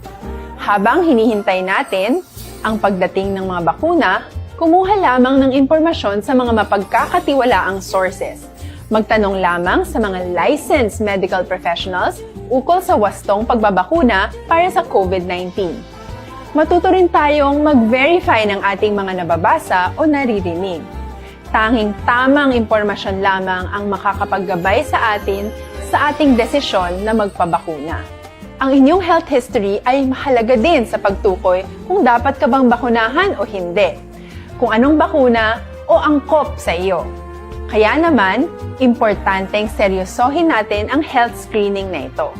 Habang hinihintay natin ang pagdating ng mga bakuna, kumuha lamang ng impormasyon sa mga mapagkakatiwalaang sources. Magtanong lamang sa mga licensed medical professionals ukol sa wastong pagbabakuna para sa COVID nineteen. Matuto rin tayong mag-verify ng ating mga nababasa o naririnig. Tanging tamang impormasyon lamang ang makakapaggabay sa atin sa ating desisyon na magpabakuna. Ang inyong health history ay mahalaga din sa pagtukoy kung dapat ka bang bakunahan o hindi, kung anong bakuna o angkop sa iyo. Kaya naman, importanteng seryosohin natin ang health screening na ito.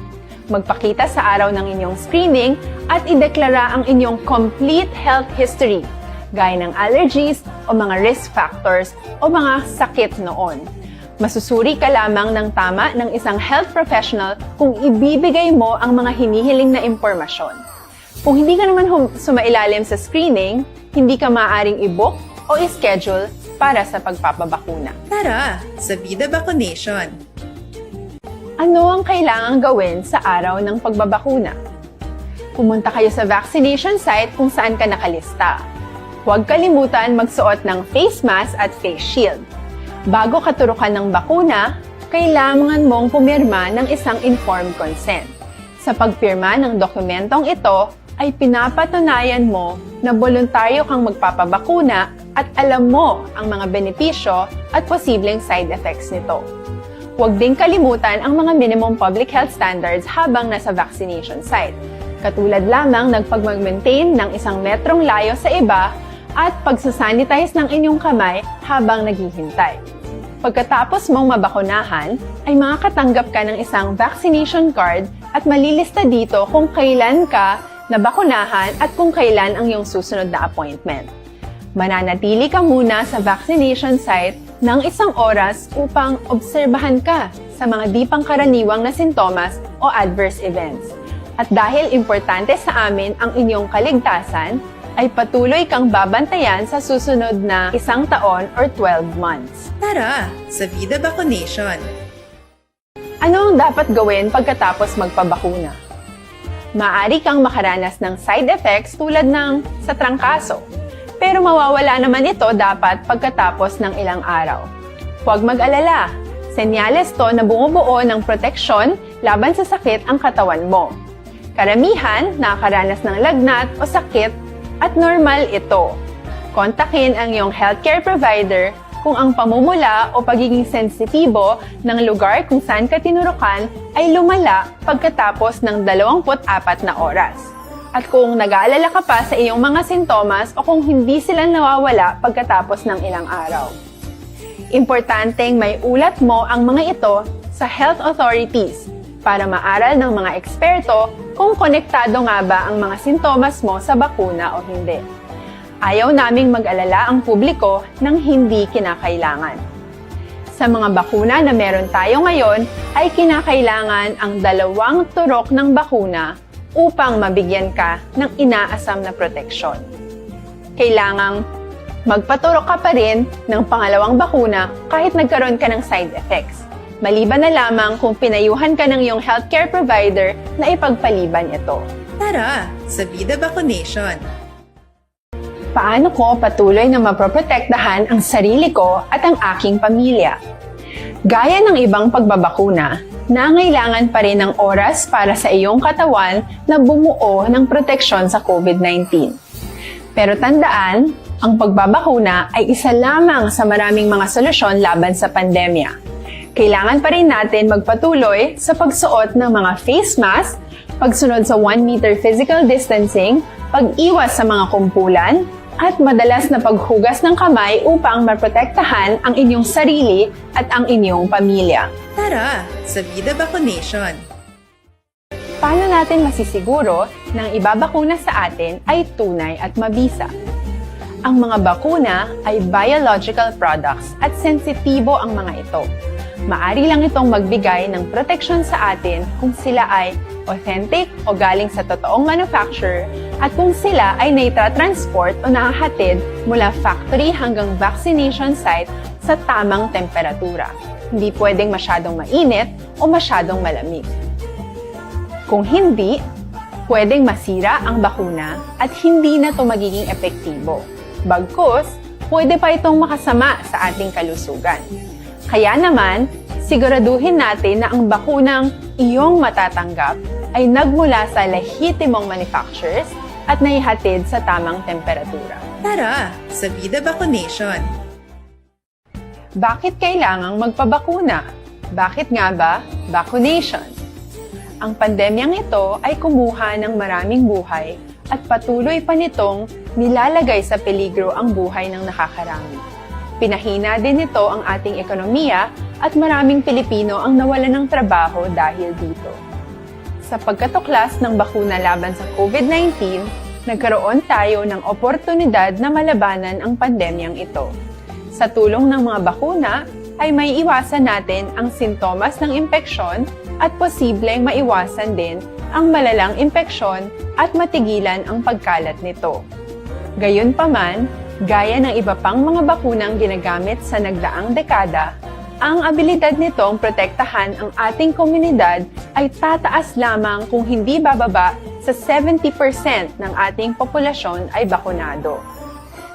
Magpakita sa araw ng inyong screening at ideklara ang inyong complete health history, gaya ng allergies o mga risk factors o mga sakit noon. Masusuri ka lamang ng tama ng isang health professional kung ibibigay mo ang mga hinihiling na impormasyon. Kung hindi ka naman hum- sumailalim sa screening, hindi ka maaaring i-book o i-schedule para sa pagpapabakuna. Tara sa Vida Vaccination! Ano ang kailangang gawin sa araw ng pagbabakuna? Pumunta kayo sa vaccination site kung saan ka nakalista. Huwag kalimutan magsuot ng face mask at face shield. Bago katurukan ng bakuna, kailangan mong pumirma ng isang informed consent. Sa pagpirma ng dokumentong ito, ay pinapatunayan mo na boluntaryo kang magpapabakuna at alam mo ang mga benepisyo at posibleng side effects nito. Huwag ding kalimutan ang mga minimum public health standards habang nasa vaccination site, katulad lamang ng pagmag-maintain ng isang metrong layo sa iba at pagsasanitize ng inyong kamay habang naghihintay. Pagkatapos mong mabakunahan, ay makakatanggap ka ng isang vaccination card at malilista dito kung kailan ka nabakunahan at kung kailan ang iyong susunod na appointment. Mananatili ka muna sa vaccination site ng isang oras upang obserbahan ka sa mga di pangkaraniwang na sintomas o adverse events. At dahil importante sa amin ang inyong kaligtasan, ay patuloy kang babantayan sa susunod na isang taon or twelve months. Tara sa Vida Vaccination! Ano ang dapat gawin pagkatapos magpabakuna? Maaari kang makaranas ng side effects tulad ng sa trangkaso, pero mawawala naman ito dapat pagkatapos ng ilang araw. Huwag mag-alala, senyales to na bumubuo ng proteksyon laban sa sakit ang katawan mo. Karamihan nakakaranas ng lagnat o sakit at normal ito. Kontakin ang iyong healthcare provider kung ang pamumula o pagiging sensitibo ng lugar kung saan ka tinurukan ay lumala pagkatapos ng dalawampu't apat na oras. At kung nag-aalala ka pa sa iyong mga sintomas o kung hindi sila nawawala pagkatapos ng ilang araw. Importanteng may ulat mo ang mga ito sa health authorities para maaral ng mga eksperto kung konektado nga ba ang mga sintomas mo sa bakuna o hindi. Ayaw naming mag-alala ang publiko ng hindi kinakailangan. Sa mga bakuna na meron tayo ngayon ay kinakailangan ang dalawang turok ng bakuna upang mabigyan ka ng inaasam na proteksyon. Kailangang magpaturok ka pa rin ng pangalawang bakuna kahit nagkaroon ka ng side effects, maliban na lamang kung pinayuhan ka ng iyong healthcare provider na ipagpaliban ito. Tara sa Vida Vaccination! Paano ko patuloy na maproprotektahan ang sarili ko at ang aking pamilya? Gaya ng ibang pagbabakuna, nangailangan pa rin ng oras para sa iyong katawan na bumuo ng proteksyon sa COVID nineteen. Pero tandaan, ang pagbabakuna ay isa lamang sa maraming mga solusyon laban sa pandemya. Kailangan pa rin natin magpatuloy sa pagsuot ng mga face mask, pagsunod sa one meter physical distancing, pag-iwas sa mga kumpulan, at madalas na paghugas ng kamay upang maprotektahan ang inyong sarili at ang inyong pamilya. Tara sa Vida Vaccination! Paano natin masisiguro na ang ibabakuna sa atin ay tunay at mabisa? Ang mga bakuna ay biological products at sensitibo ang mga ito. Maari lang itong magbigay ng proteksyon sa atin kung sila ay authentic o galing sa totoong manufacturer at kung sila ay naitra-transport o nahahatid mula factory hanggang vaccination site sa tamang temperatura. Hindi pwedeng masyadong mainit o masyadong malamig. Kung hindi, pwedeng masira ang bakuna at hindi na ito magiging epektibo. Bagkus, pwede pa itong makasama sa ating kalusugan. Kaya naman, siguraduhin natin na ang bakunang iyong matatanggap ay nagmula sa lehitimong manufacturers at naihatid sa tamang temperatura. Tara sa Vida Vaccination! Bakit kailangang magpabakuna? Bakit nga ba vaccination? Ang pandemyang ito ay kumuha ng maraming buhay at patuloy pa nitong nilalagay sa peligro ang buhay ng nakakarami. Pinahina din nito ang ating ekonomiya at maraming Pilipino ang nawalan ng trabaho dahil dito. Sa pagkatuklas ng bakuna laban sa COVID nineteen, nagkaroon tayo ng oportunidad na malabanan ang pandemyang ito. Sa tulong ng mga bakuna, ay maiiwasan natin ang sintomas ng impeksyon at posibleng maiwasan din ang malalang impeksyon at matigilan ang pagkalat nito. Gayunpaman, gaya ng iba pang mga bakunang ginagamit sa nagdaang dekada, ang abilidad nitong protektahan ang ating komunidad ay tataas lamang kung hindi bababa sa seventy percent ng ating populasyon ay bakunado.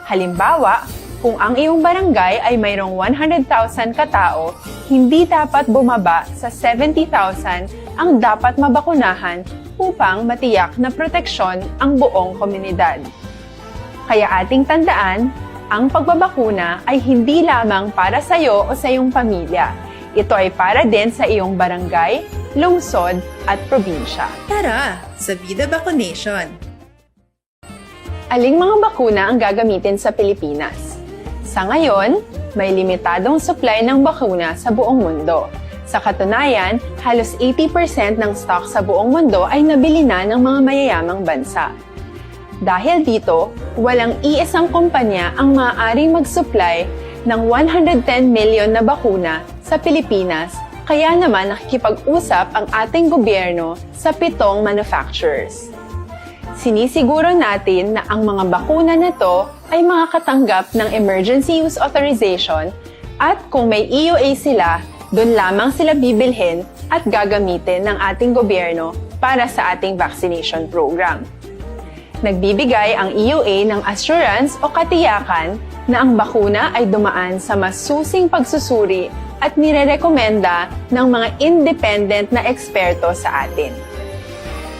Halimbawa, kung ang iyong barangay ay mayroong one hundred thousand katao, hindi dapat bumaba sa seventy thousand ang dapat mabakunahan upang matiyak na proteksyon ang buong komunidad. Kaya ating tandaan, ang pagbabakuna ay hindi lamang para sa iyo o sa iyong pamilya. Ito ay para din sa iyong barangay, lungsod, at probinsya. Tara sa Vida Vaccination! Aling mga bakuna ang gagamitin sa Pilipinas? Sa ngayon, may limitadong supply ng bakuna sa buong mundo. Sa katunayan, halos eighty percent ng stock sa buong mundo ay nabili na ng mga mayayamang bansa. Dahil dito, walang iisang kumpanya ang maaaring mag-supply ng one hundred ten million na bakuna sa Pilipinas, kaya naman nakikipag-usap ang ating gobyerno sa pitong manufacturers. Sinisiguro natin na ang mga bakuna na to ay makakatanggap ng emergency use authorization at kung may E U A sila, doon lamang sila bibilhin at gagamitin ng ating gobyerno para sa ating vaccination program. Nagbibigay ang E U A ng assurance o katiyakan na ang bakuna ay dumaan sa masusing pagsusuri at nirerekomenda ng mga independent na eksperto sa atin.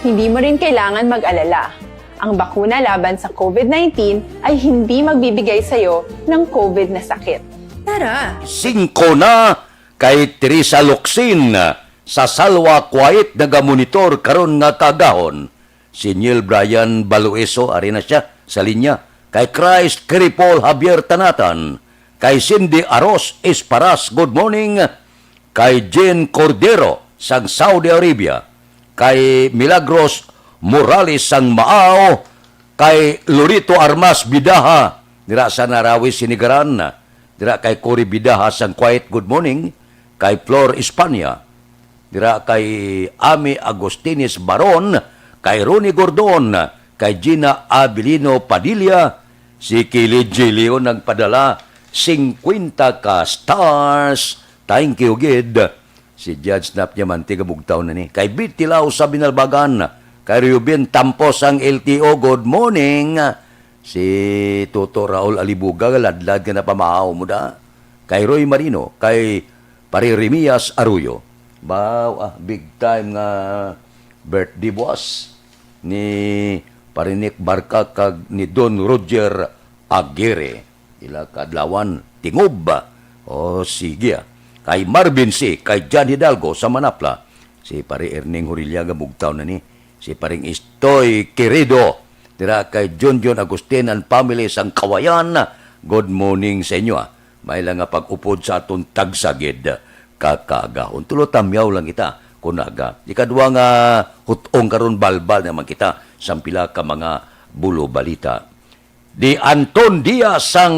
Hindi mo rin kailangan mag-alala. Ang bakuna laban sa COVID nineteen ay hindi magbibigay sa'yo ng COVID na sakit. Tara! Singko na kay Teresa Locsin sa Salwa Kuwait nagamonitor karon nga kaagahon. Si Neil Brian Balueso, ari na siya sa linya. Kay Christ Kiripol Javier Tanatan. Kay Cindy Aros Esparas, good morning. Kay Jen Cordero sang Saudi Arabia. Kay Milagros Morales sang Maao. Kay Lorito Armas Bidaha, dira sa Narawi, Sinigaran. Dira kay Cory Bidaha sang Kuwait, good morning. Kay Flor Espana, dira kay Ami Agustines Baron, kay Ronnie Gordon, kay Gina Abilino Padilla, si Kili G Leon nagpadala singkwenta ka stars. Thank you gid. Si Judge Nap Diamante, kabugtaw na ni. Kay Bitilaw sa Binalbagan, kay Ruben Tampos ang L T O, good morning. Si Toto Raul Alibuga, ladlad nga napamahaw mo da. Kay Roy Marino, kay Pare Remias Arroyo. Baw, ah, big time nga birthday buwas ni Pare Nick Barca kag ni Don Roger Aguirre. Ila kaadlawan, tingob. O, sige, ah. Kay Marvin C, kay John Hidalgo sa Manapla. Si Pare Erning Horilla nga bugtaw na ni. Si Paring Istoy Querido, dira kay Junjun Agustin and family sang Kawayan. Good morning sa inyo, ah. May lang nga pag-upod sa aton tagsa gid ka kaagahon. Tulo tamyaw lang kita, kunaga. Ikadwa nga hut-ong karon, balbal naman kita sang pila ka mga bulo balita. Di Anton Diaz sang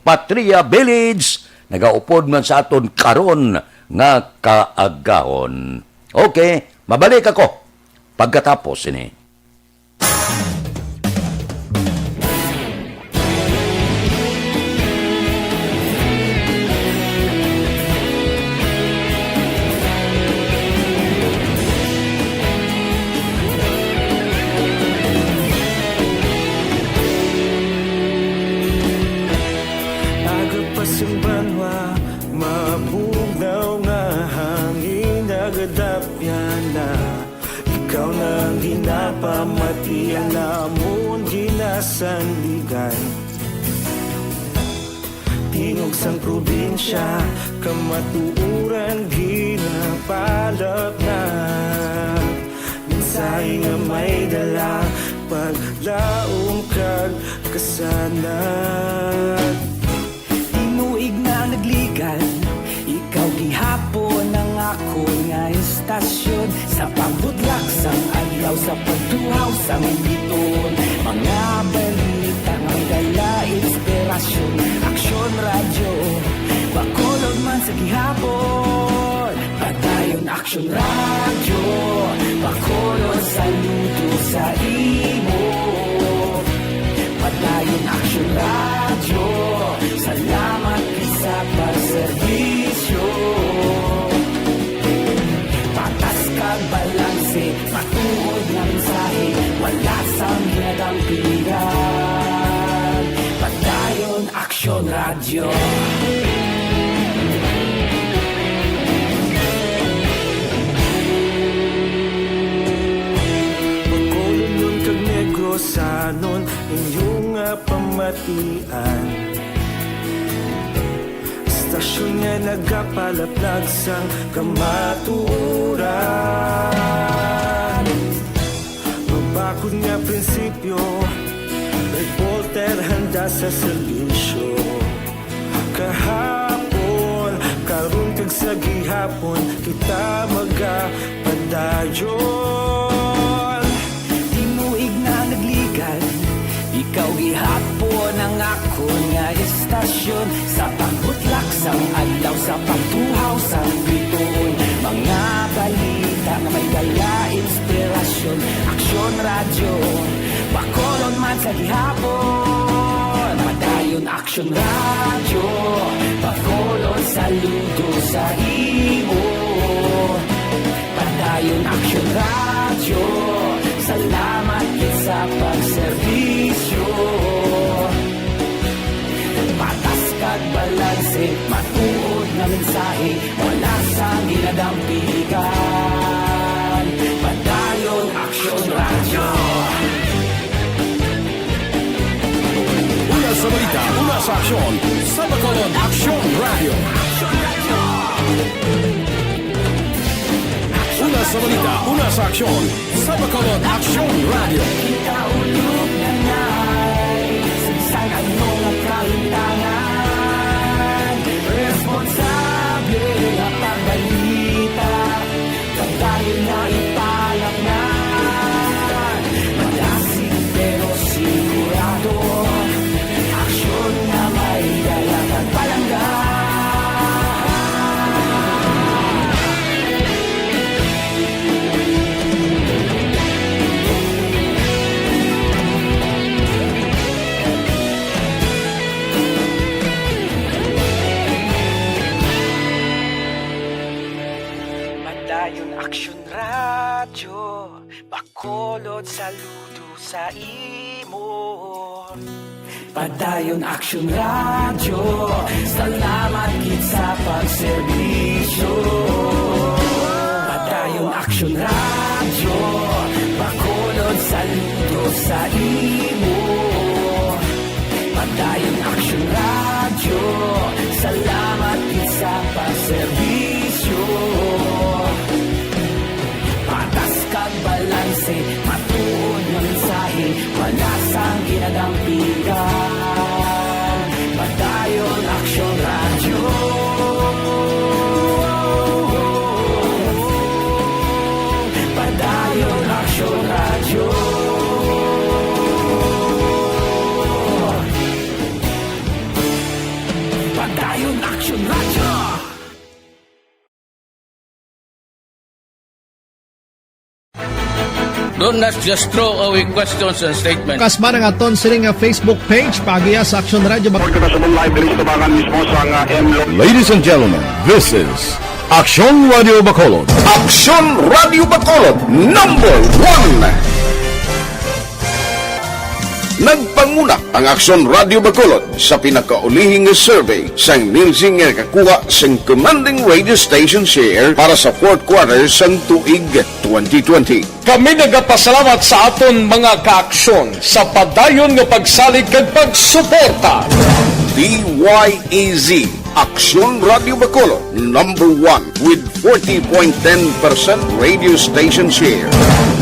Patria Village, nagaupod man sa aton karon nga kaagahon. Okay, mabalik ako pagkatapos sini. Aga pa sing banwa, mabugnaw nga hangin nagadapyan na. Ikaw na ang ginapamatian namon ginasandigan. Tingog sang probinsya, kamatuoran ginapalapnag. Mensahe nga may dala, paglaom kag kasanag. Tinuig na nagligan, ikaw gihapon ang akon nga istasyon. Sa pagbutlak sang adlaw, sa pagtuhaw sang bituon, mga balita nga may dala inspirasyon. Aksyon Radyo, Bacolod man sa gihapon. Padayon Aksyon Radyo, Bacolod, saludo sa imo. Padayon Aksyon Radyo, salamat gid sa pagserbisyo. Patas kag balanse, matuod nga mensahe, wala sang ginadampigan. Padayon Aksyon Radyo. Bacolodnon kag Negrosanon, inyo nga pamatian. Istasyon nga nagapalaplag sang kamatuoran. Mabakod nga prinsipyo, reporter handa sa serbisyo. Kahapon, karon kag sa gihapon, kita magapadayon. Tinuig na nagligan, ikaw gihapon ang akon nga istasyon. Sa pagbutlak sang adlaw, sa pagtuhaw sang bituon, mga balita nga may dala inspirasyon. Aksyon Radyo, Bacolod man sa gihapon. Padayon Aksyon Radyo, Bacolod, saludo sa imo. Padayon Aksyon Radyo, salamat gid sa pagserbisyo. Patas kag balanse, matuod nga mensahe, wala sang ginadampigan. Padayon Aksyon Sa aksyon, sa Bacolod Aksyon Radio. Una sa balita, una sa aksyon, sa Bacolod Aksyon Radio. Kita ulog na nai, sa bisan ano nga kahintangan, responsable nga pagbalita. Padayon na ipalaknay, malasig pero sigurado, aksyon na may dala kag palangga. Padayon Aksyon Radyo, Bacolod, saludo sa imo. Padayon Aksyon Radyo, salamat gid sa pagserbisyo. Padayon Aksyon Radyo, Bacolod, saludo sa imo. Padayon Aksyon Radyo, salamat gid sa pagserbisyo. Patas kag balanse, matuod nga mensahe, wala sang ginadampigan. Padayon Aksyon Radyo. Padayon Aksyon Radyo. Padayon Aksyon Radyo. Don't not just throw away questions and statements. Kasba ang aton sini nga Facebook page, paagiha sa Aksyon Radyo Bac- Kita sa live diri sa tubangan mismo sa nga M Lo- Ladies and gentlemen, this is Aksyon Radio Bacolod. Aksyon Radio Bacolod, number one. Nagpanguna ang Aksyon Radio Bacolod sa pinakaulihing nga survey sang Nielsen nga nakakuha sing commanding radio station share para sa fourth quarter sang tuig twenty twenty. Kami nagapasalamat sa aton mga kaaksyon sa padayon nga pagsalig kag pagsuporta. D Y E Z, Aksyon Radio Bacolod, number one with forty point ten percent radio station share.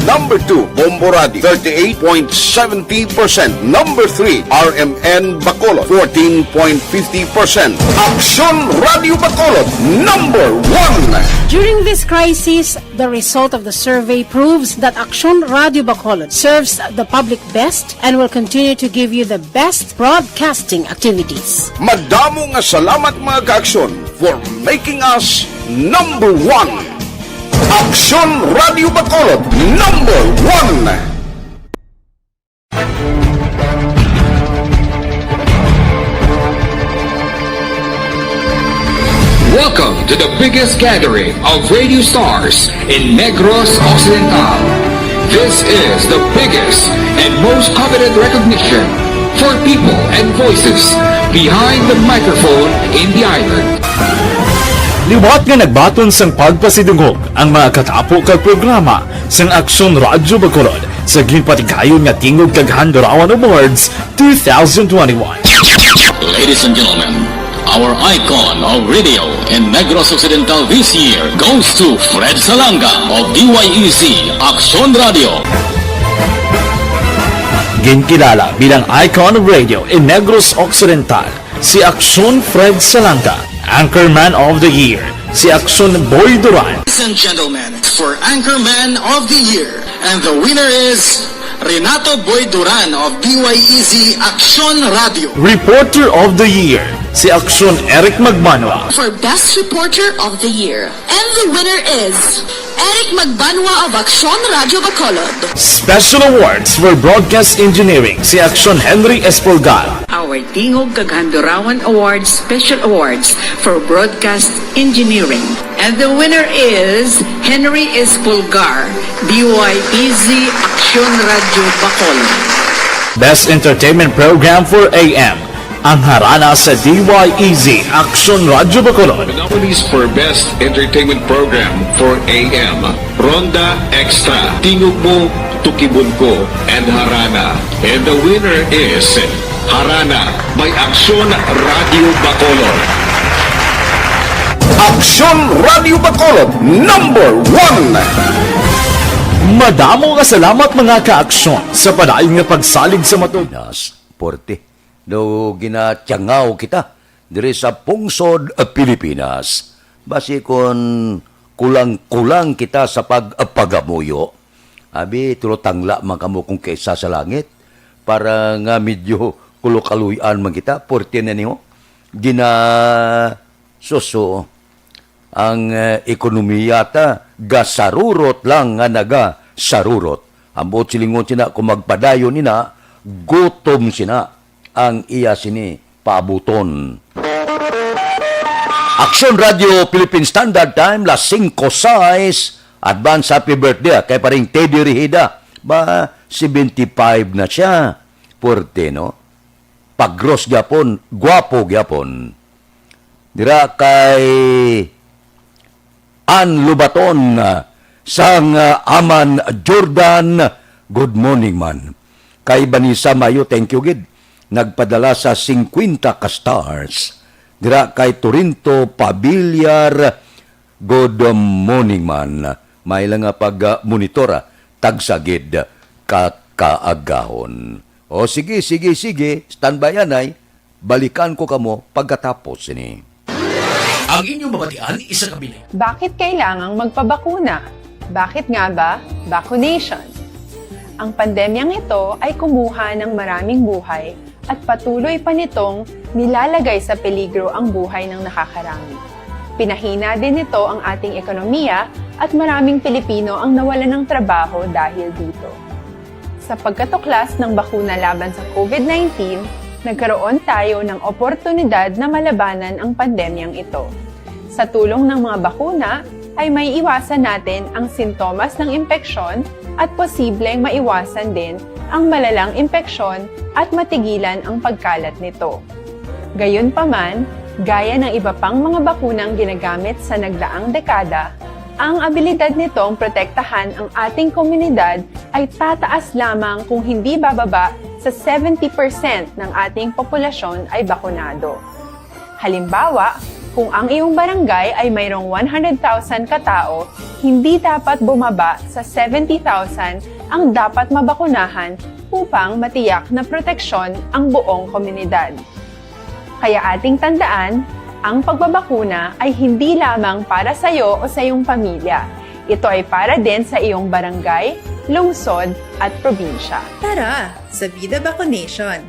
Number two, Bombo Radio, thirty-eight point seventy percent. Number three, R M N Bacolod, fourteen point fifty percent. Aksyon Radio Bacolod, number one. During this crisis, the result of the survey proves that Aksyon Radio Bacolod serves the public best and will continue to give you the best broadcasting activities. Madamo nga salamat, mga kaaksyon, for making us number one. Aksyon Radio Bacolod, number one. Welcome to the biggest gathering of radio stars in Negros Occidental. This is the biggest and most coveted recognition for people and voices behind the microphone in the island. Liwat nga nagbaton sang pagpasidungog ang mga katapo kag programa sang Aksyon Radyo Bacolod sa ginpatigayon nga Tingog kag Handurawan Awards two thousand twenty-one. Ladies and gentlemen, our icon of radio in Negros Occidental this year goes to Fred Salanga of D Y E Z Aksyon Radio. Ginkilala bilang icon of radio in Negros Occidental si Aksyon Fred Salanga, Anchorman of the Year si Aksyon Boy Duran. Ladies and gentlemen, for Anchorman of the Year, and the winner is Renato Boy Duran of D Y E Z Aksyon Radio. Reporter of the Year si Aksyon Eric Magbanwa. For Best Reporter of the Year, and the winner is Eric Magbanwa of Aksyon Radio Bacolod. Special Awards for Broadcast Engineering si Aksyon Henry Espolgar. Our Tingog kag Handurawan Awards Special Awards for Broadcast Engineering. And the winner is Henry Espolgar, D Y E Z Aksyon Radio Bacolod. Best Entertainment Program for A M, ang harana sa D Y E Z Aksyon Radio Bacolod. The nominees for Best Entertainment Program for A M, Ronda Extra, Tingog Mo, Tukibon Ko, and Harana. And the winner is Harana by Aksyon Radio Bacolod. Aksyon Radio Bacolod, number one. Madamo nga salamat, mga kaaksyon, sa padayon nga pagsalig sa Matugas Porte. No, ginatiyangaw kita diri sa pungsod, eh, Pilipinas. Basi kon kulang-kulang kita sa pag-, pagamuyo, abi, tulotangla man kamo kung kaisa sa langit, para nga medyo kulukaluy-an man kita, porte na niyo. Gina-, suso, ang, eh, ekonomiya ta, gasarurot lang nga nagasarurot. Ang buot silingon sina, kung magpadayon ina, gutom sina ang iya sini paabuton. Aksyon Radio Philippine Standard Time, las singko sais. Advance happy birthday, ah, kay paring Teddy Rehida. Ba, seventy-five na siya. Puwerte, no? Pagros gyapon, gwapo gyapon. Dira kay Ann Lubaton, ah, sang, ah, Aman Jordan, good morning man. Kay Vanessa Mayo, thank you gid. Nagpadala sa singkwenta ka stars. Dira kay Torinto Pabiliar, good morning man. May lang nga pag, ah, monitor, ah, tagsa gid ka kaagahon. O sige, sige, sige, standby anay. Balikan ko kamo pagkatapos sini. Ang inyong mabatian, isa ka bilin. Bakit kailangang magpabakuna? Bakit nga ba vaccination? Ang pandemyang ito ay kumuha ng maraming buhay at patuloy pa nitong nilalagay sa peligro ang buhay ng nakakarami. Pinahina din nito ang ating ekonomiya at maraming Pilipino ang nawalan ng trabaho dahil dito. Sa pagkatuklas ng bakuna laban sa COVID nineteen, nagkaroon tayo ng oportunidad na malabanan ang pandemyang ito. Sa tulong ng mga bakuna, ay may iwasan natin ang sintomas ng impeksyon at posibleng maiwasan din ang malalang impeksyon at matigilan ang pagkalat nito. Gayunpaman, gaya ng iba pang mga bakunang ginagamit sa nagdaang dekada, ang abilidad nitong protektahan ang ating komunidad ay tataas lamang kung hindi bababa sa seventy percent ng ating populasyon ay bakunado. Halimbawa, kung ang iyong barangay ay mayroong one hundred thousand katao, hindi dapat bumaba sa seventy thousand ang dapat mabakunahan upang matiyak na proteksyon ang buong komunidad. Kaya ating tandaan, ang pagbabakuna ay hindi lamang para sa iyo o sa iyong pamilya. Ito ay para din sa iyong barangay, lungsod, at probinsya. Tara, sa Vida Vaccination!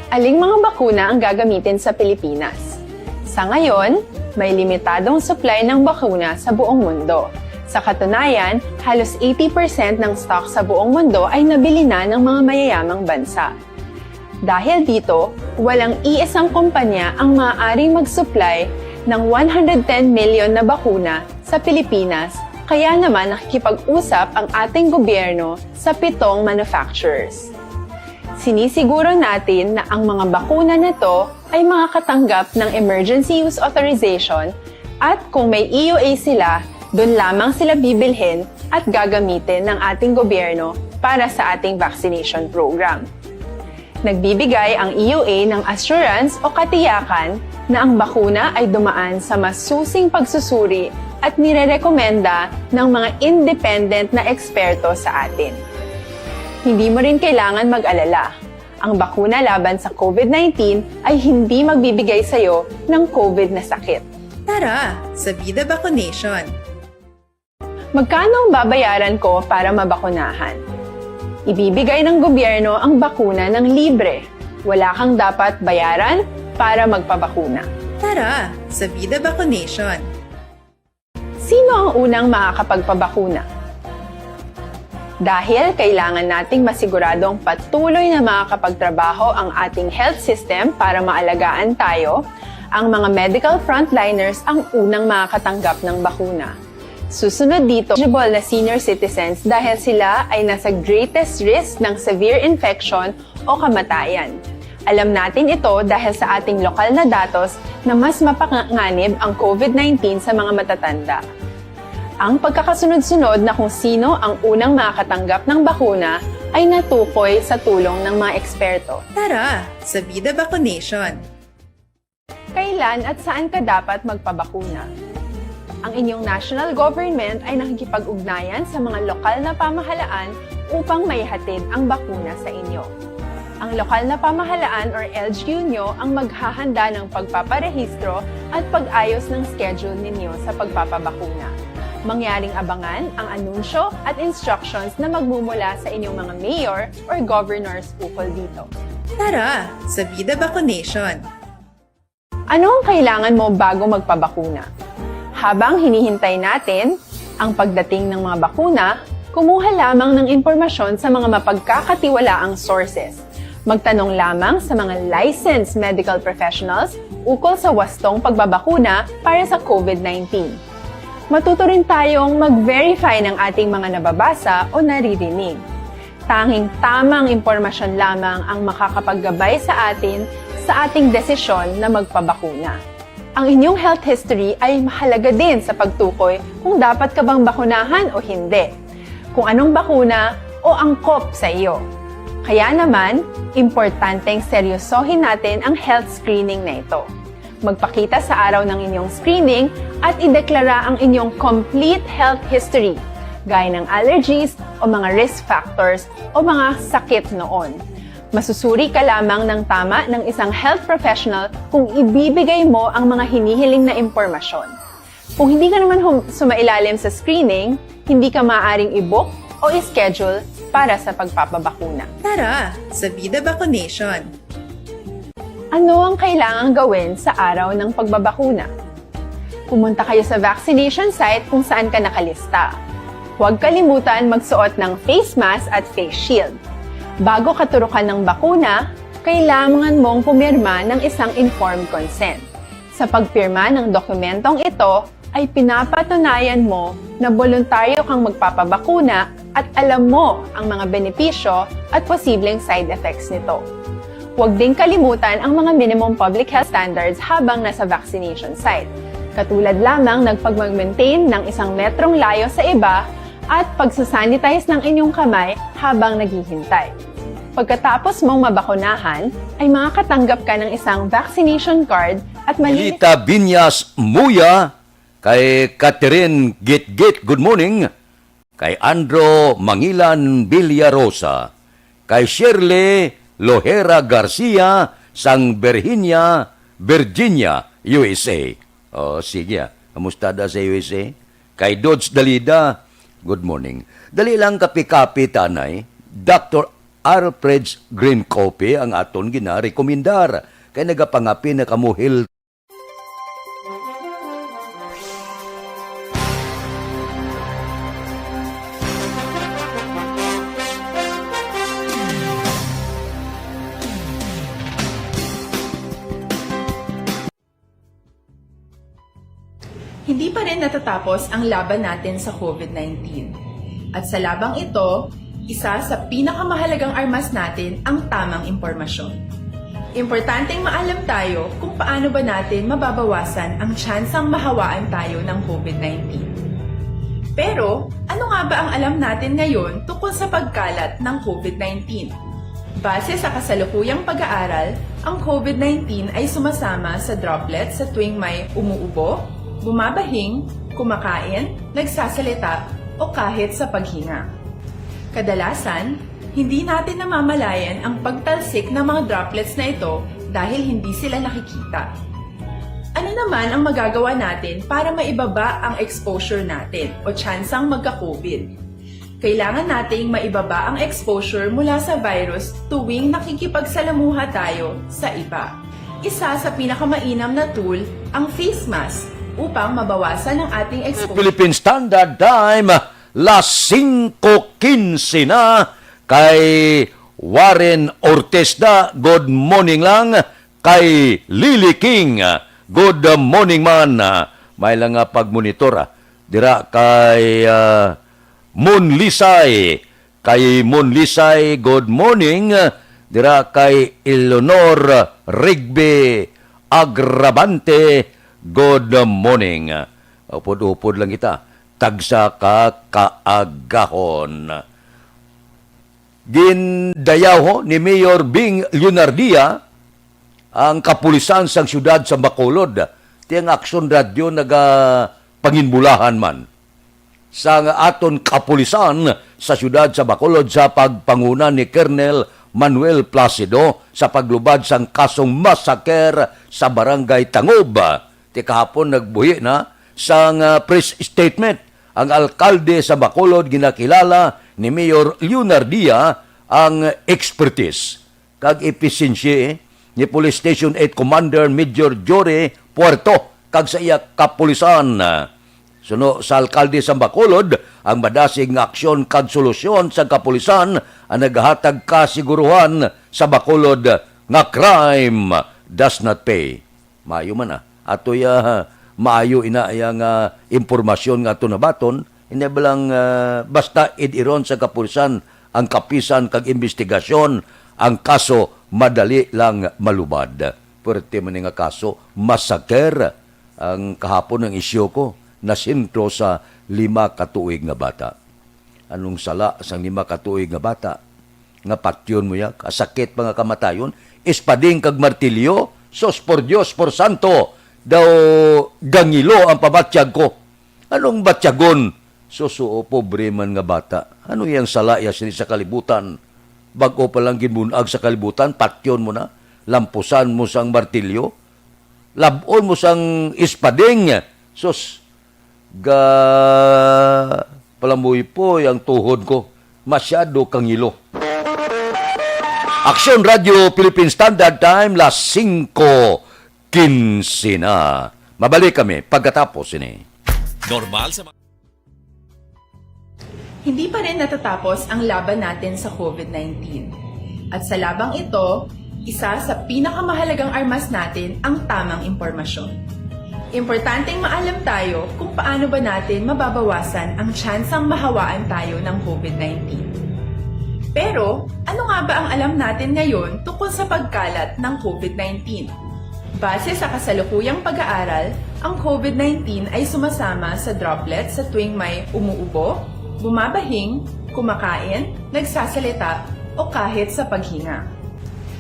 Aling mga bakuna ang gagamitin sa Pilipinas? Sa ngayon, may limitadong supply ng bakuna sa buong mundo. Sa katunayan, halos eighty percent ng stock sa buong mundo ay nabili na ng mga mayayamang bansa. Dahil dito, walang iisang kumpanya ang maaaring mag-supply ng one hundred ten million na bakuna sa Pilipinas, kaya naman nakikipag-usap ang ating gobyerno sa pitong manufacturers. Sinisiguro natin na ang mga bakuna na to ay makakatanggap ng emergency use authorization at kung may E U A sila, doon lamang sila bibilhin at gagamitin ng ating gobyerno para sa ating vaccination program. Nagbibigay ang E U A ng assurance o katiyakan na ang bakuna ay dumaan sa masusing pagsusuri at nirerekomenda ng mga independent na eksperto sa atin. Hindi mo rin kailangan mag-alala. Ang bakuna laban sa COVID nineteen ay hindi magbibigay sa iyo ng COVID na sakit. Tara, sa Vida Vaccination! Magkano ang babayaran ko para mabakunahan? Ibibigay ng gobyerno ang bakuna ng libre. Wala kang dapat bayaran para magpabakuna. Tara, sa Vida Vaccination! Sino ang unang makakapagpabakuna? Dahil kailangan nating masiguradong patuloy na makakapagtrabaho ang ating health system para maalagaan tayo, ang mga medical frontliners ang unang makakatanggap ng bakuna. Susunod dito, eligible na senior citizens dahil sila ay nasa greatest risk ng severe infection o kamatayan. Alam natin ito dahil sa ating lokal na datos na mas mapanganib ang COVID nineteen sa mga matatanda. Ang pagkakasunod-sunod na kung sino ang unang makakatanggap ng bakuna ay natukoy sa tulong ng mga eksperto. Tara sa Bida Vaccination! Kailan at saan ka dapat magpabakuna? Ang inyong national government ay nakikipag-ugnayan sa mga lokal na pamahalaan upang maihatid ang bakuna sa inyo. Ang lokal na pamahalaan or L G U nyo ang maghahanda ng pagpaparehistro at pag-ayos ng schedule ninyo sa pagpapabakuna. Mangyaring abangan ang anunsyo at instructions na magmumula sa inyong mga mayor or governors ukol dito. Tara sa Bida Vaccination! Ano ang kailangan mo bago magpabakuna? Habang hinihintay natin ang pagdating ng mga bakuna, kumuha lamang ng impormasyon sa mga mapagkakatiwalaang sources. Magtanong lamang sa mga licensed medical professionals ukol sa wastong pagbabakuna para sa COVID nineteen. Matuto rin tayong mag-verify ng ating mga nababasa o naririnig. Tanging tamang impormasyon lamang ang makakapaggabay sa atin sa ating desisyon na magpabakuna. Ang inyong health history ay mahalaga din sa pagtukoy kung dapat ka bang bakunahan o hindi, kung anong bakuna o angkop sa iyo. Kaya naman, importanteng seryosohin natin ang health screening na ito. Magpakita sa araw ng inyong screening at ideklara ang inyong complete health history, gaya ng allergies o mga risk factors o mga sakit noon. Masusuri ka lamang ng tama ng isang health professional kung ibibigay mo ang mga hinihiling na impormasyon. Kung hindi ka naman hum- sumailalim sa screening, hindi ka maaaring i-book o i-schedule para sa pagpapabakuna. Tara sa Bida Vaccination! Ano ang kailangang gawin sa araw ng pagbabakuna? Pumunta kayo sa vaccination site kung saan ka nakalista. Huwag kalimutan magsuot ng face mask at face shield. Bago katurukan ng bakuna, kailangan mong pumirma ng isang informed consent. Sa pagpirma ng dokumentong ito, ay pinapatunayan mo na boluntaryo kang magpapabakuna at alam mo ang mga benepisyo at posibleng side effects nito. Huwag ding kalimutan ang mga minimum public health standards habang nasa vaccination site, katulad lamang ng pagmag-maintain ng isang metrong layo sa iba at pagsasanitize ng inyong kamay habang naghihintay. Pagkatapos mong mabakunahan, ay makakatanggap ka ng isang vaccination card at malilipat Lita Binyas Muya, kay Catherine Gitgit, good morning. Kay Andro Mangilan Villarosa, kay Shirley Lohera Garcia sang Virginia, Virginia, U S A. Oh, sige, ah. Kamusta da sa U S A? Kay Dodge Dalida, good morning. Dali lang kapi-kapi, tanay. Doctor Alfred's Green Coffee ang aton ginarekomendar. Kay nagapangapi na kamo health Hindi pa rin natatapos ang laban natin sa COVID nineteen. At sa labang ito, isa sa pinakamahalagang armas natin ang tamang impormasyon. Importanteng maalam tayo kung paano ba natin mababawasan ang tsansang mahawaan tayo ng COVID nineteen. Pero, ano nga ba ang alam natin ngayon tungkol sa pagkalat ng COVID nineteen? Base sa kasalukuyang pag-aaral, ang COVID nineteen ay sumasama sa droplet sa tuwing may umuubo, bumabahing, kumakain, nagsasalita, o kahit sa paghinga. Kadalasan, hindi natin namamalayan ang pagtalsik ng mga droplets na ito dahil hindi sila nakikita. Ano naman ang magagawa natin para maibaba ang exposure natin o tsansang magka-COVID? Kailangan nating maibaba ang exposure mula sa virus tuwing nakikipagsalamuha tayo sa iba. Isa sa pinakamainam na tool ang face mask upang mabawasan ang ating exposure. Philippine Standard Time, las singko quince na. Kay Warren Ortesta, good morning lang. Kay Lily King, good morning man. May lang nga pagmonitor, ah. Dira kay, ah, Mon Lisay. Kay Mon Lisay, good morning. Dira kay Eleanor Rigby Agravante, good morning. Upod-upod lang kita. Tagsa ka kaagahon. Gindayaw ni Mayor Bing Leonardia ang kapulisan sang siyudad sa Bacolod. Ti ang Aksyon Radyo nagapanginbulahan man sang aton kapulisan sa siyudad sa Bacolod sa pagpanguna ni Colonel Manuel Placido sa paglubad sang kasong massacre sa Barangay Tangob. Ti kahapon nagbuhi na sang, ah, press statement ang alkalde sa Bacolod, ginakilala ni Mayor Leonardia ang expertise kag efisiensiya ni Police Station eight Commander Major Jory Puerto kag sa iya kapulisan. Suno sa alkalde sa Bacolod, ang madasig nga aksyon kag solusyon sa kapulisan ang nagahatag kasiguruhan sa Bacolod nga crime does not pay. Maayo man, ah. Atoy, ah, maayo ina iya nga impormasyon nga ato nabaton, hindi ba lang, ah, basta id-iron sa kapulisan ang kapisan kag imbestigasyon, ang kaso madali lang malubad. Puwerte man ni nga kaso, massacre. Ang kahapon ang isyu ko, nasentro sa lima ka tuig nga bata. Anong sala sang lima ka tuig nga bata nga patyon mo ya? Kasakit pa nga kamatayon, espading kag martilyo. Sos, por Dios, por santo, daw gangilo ang pabatyag ko. Anong batyagon? Susuo, pobre man nga bata. Ano yang sala ya sini sa kalibutan? Bag-o pa lang ginbun-ag sa kalibutan, patyon mo na. Lampusan mo sang martilyo. Lab-on mo sang espading. Sus, ga palamoypoy ang tuhod ko. Masyado kangilo. Aksyon Radyo Philippine Standard Time, las singko quince na. Mabalik kami pagkatapos ini. Normal sa mga Hindi pa rin natatapos ang laban natin sa covid nineteen. At sa labang ito, isa sa pinakamahalagang armas natin ang tamang impormasyon. Importanteng maalam tayo kung paano ba natin mababawasan ang tsansang mahawaan tayo ng covid nineteen. Pero, ano nga ba ang alam natin ngayon tungkol sa pagkalat ng covid nineteen? Base sa kasalukuyang pag-aaral, ang covid nineteen ay sumasama sa droplets sa tuwing may umuubo, bumabahing, kumakain, nagsasalita, o kahit sa paghinga.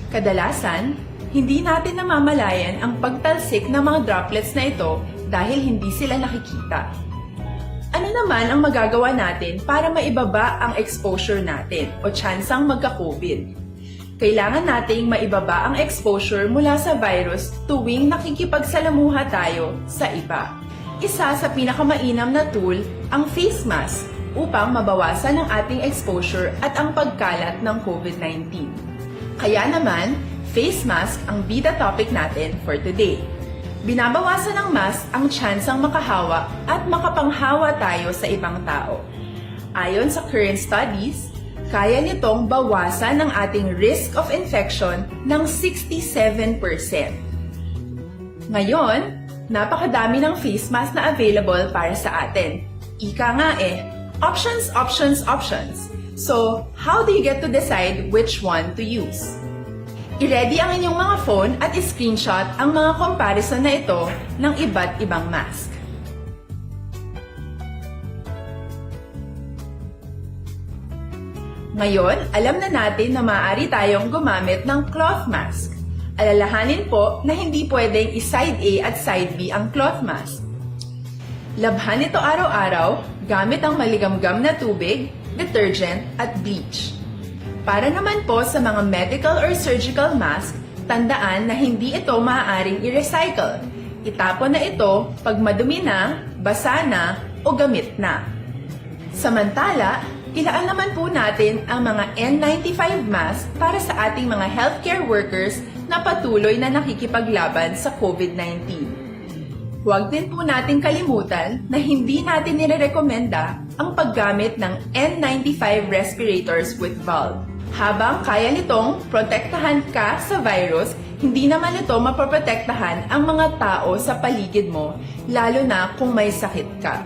Kadalasan, hindi natin namamalayan ang pagtalsik ng mga droplets na ito dahil hindi sila nakikita. Ano naman ang magagawa natin para maibaba ang exposure natin o tsansang magka-covid? Kailangan nating maibaba ang exposure mula sa virus tuwing nakikipagsalamuha tayo sa iba. Isa sa pinakamainam na tool ang face mask upang mabawasan ang ating exposure at ang pagkalat ng covid nineteen. Kaya naman, face mask ang bida topic natin for today. Binabawasan ng mask ang tsansang makahawa at makapanghawa tayo sa ibang tao. Ayon sa current studies, kaya nitong bawasan ang ating risk of infection ng sixty-seven percent. Ngayon, napakadami ng face mask na available para sa atin. Ika nga eh, options, options, options. So, how do you get to decide which one to use? I-ready ang inyong mga phone at i-screenshot ang mga comparison na ito ng iba't ibang mask. Ngayon, alam na natin na maaari tayong gumamit ng cloth mask. Alalahanin po na hindi pwedeng i-side A at side B ang cloth mask. Labhan ito araw-araw gamit ang maligamgam na tubig, detergent, at bleach. Para naman po sa mga medical or surgical mask, tandaan na hindi ito maaaring i-recycle. Itapon na ito pag madumi na, basa na, o gamit na. Samantala, ilaan naman po natin ang mga N ninety-five mask para sa ating mga healthcare workers na patuloy na nakikipaglaban sa covid nineteen. Huwag din po nating kalimutan na hindi natin nirerekomenda ang paggamit ng N ninety-five respirators with valve. Habang kaya nitong protektahan ka sa virus, hindi naman ito mapoprotektahan ang mga tao sa paligid mo, lalo na kung may sakit ka.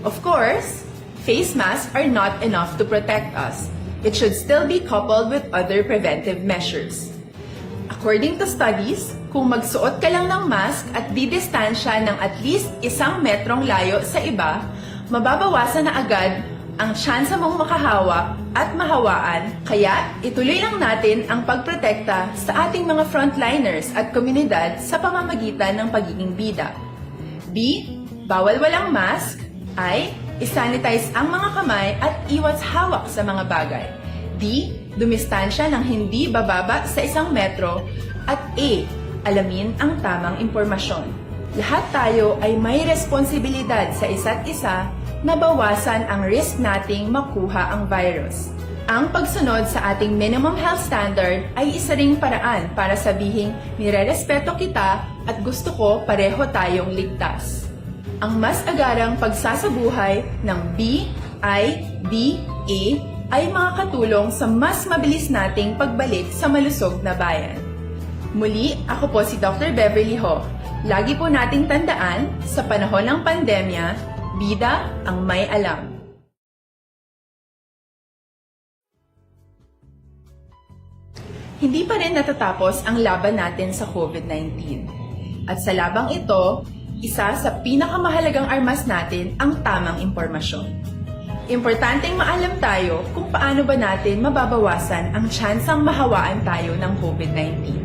Of course, face masks are not enough to protect us. It should still be coupled with other preventive measures. According to studies, kung magsuot ka lang ng mask at didistansya ng at least isang metrong layo sa iba, mababawasan na agad ang tsansa mong makahawa at mahawaan, kaya ituloy lang natin ang pagprotekta sa ating mga frontliners at komunidad sa pamamagitan ng pagiging bida. B, bawal walang mask. I, isanitize ang mga kamay at iwas hawak sa mga bagay. D, dumistansya ng hindi bababa sa isang metro. At A, alamin ang tamang impormasyon. Lahat tayo ay may responsibilidad sa isa't isa na bawasan ang risk nating makuha ang virus. Ang pagsunod sa ating minimum health standard ay isa ring paraan para sabihing nirerespeto kita at gusto ko pareho tayong ligtas. Ang mas agarang pagsasabuhay ng B I D A ay makakatulong sa mas mabilis nating pagbalik sa malusog na bayan. Muli, ako po si Doctor Beverly Ho. Lagi po nating tandaan, sa panahon ng pandemya, bida ang may alam. Hindi pa rin natatapos ang laban natin sa COVID nineteen. At sa labang ito, isa sa pinakamahalagang armas natin ang tamang impormasyon. Importanteng maalam tayo kung paano ba natin mababawasan ang tsansang mahawaan tayo ng COVID nineteen.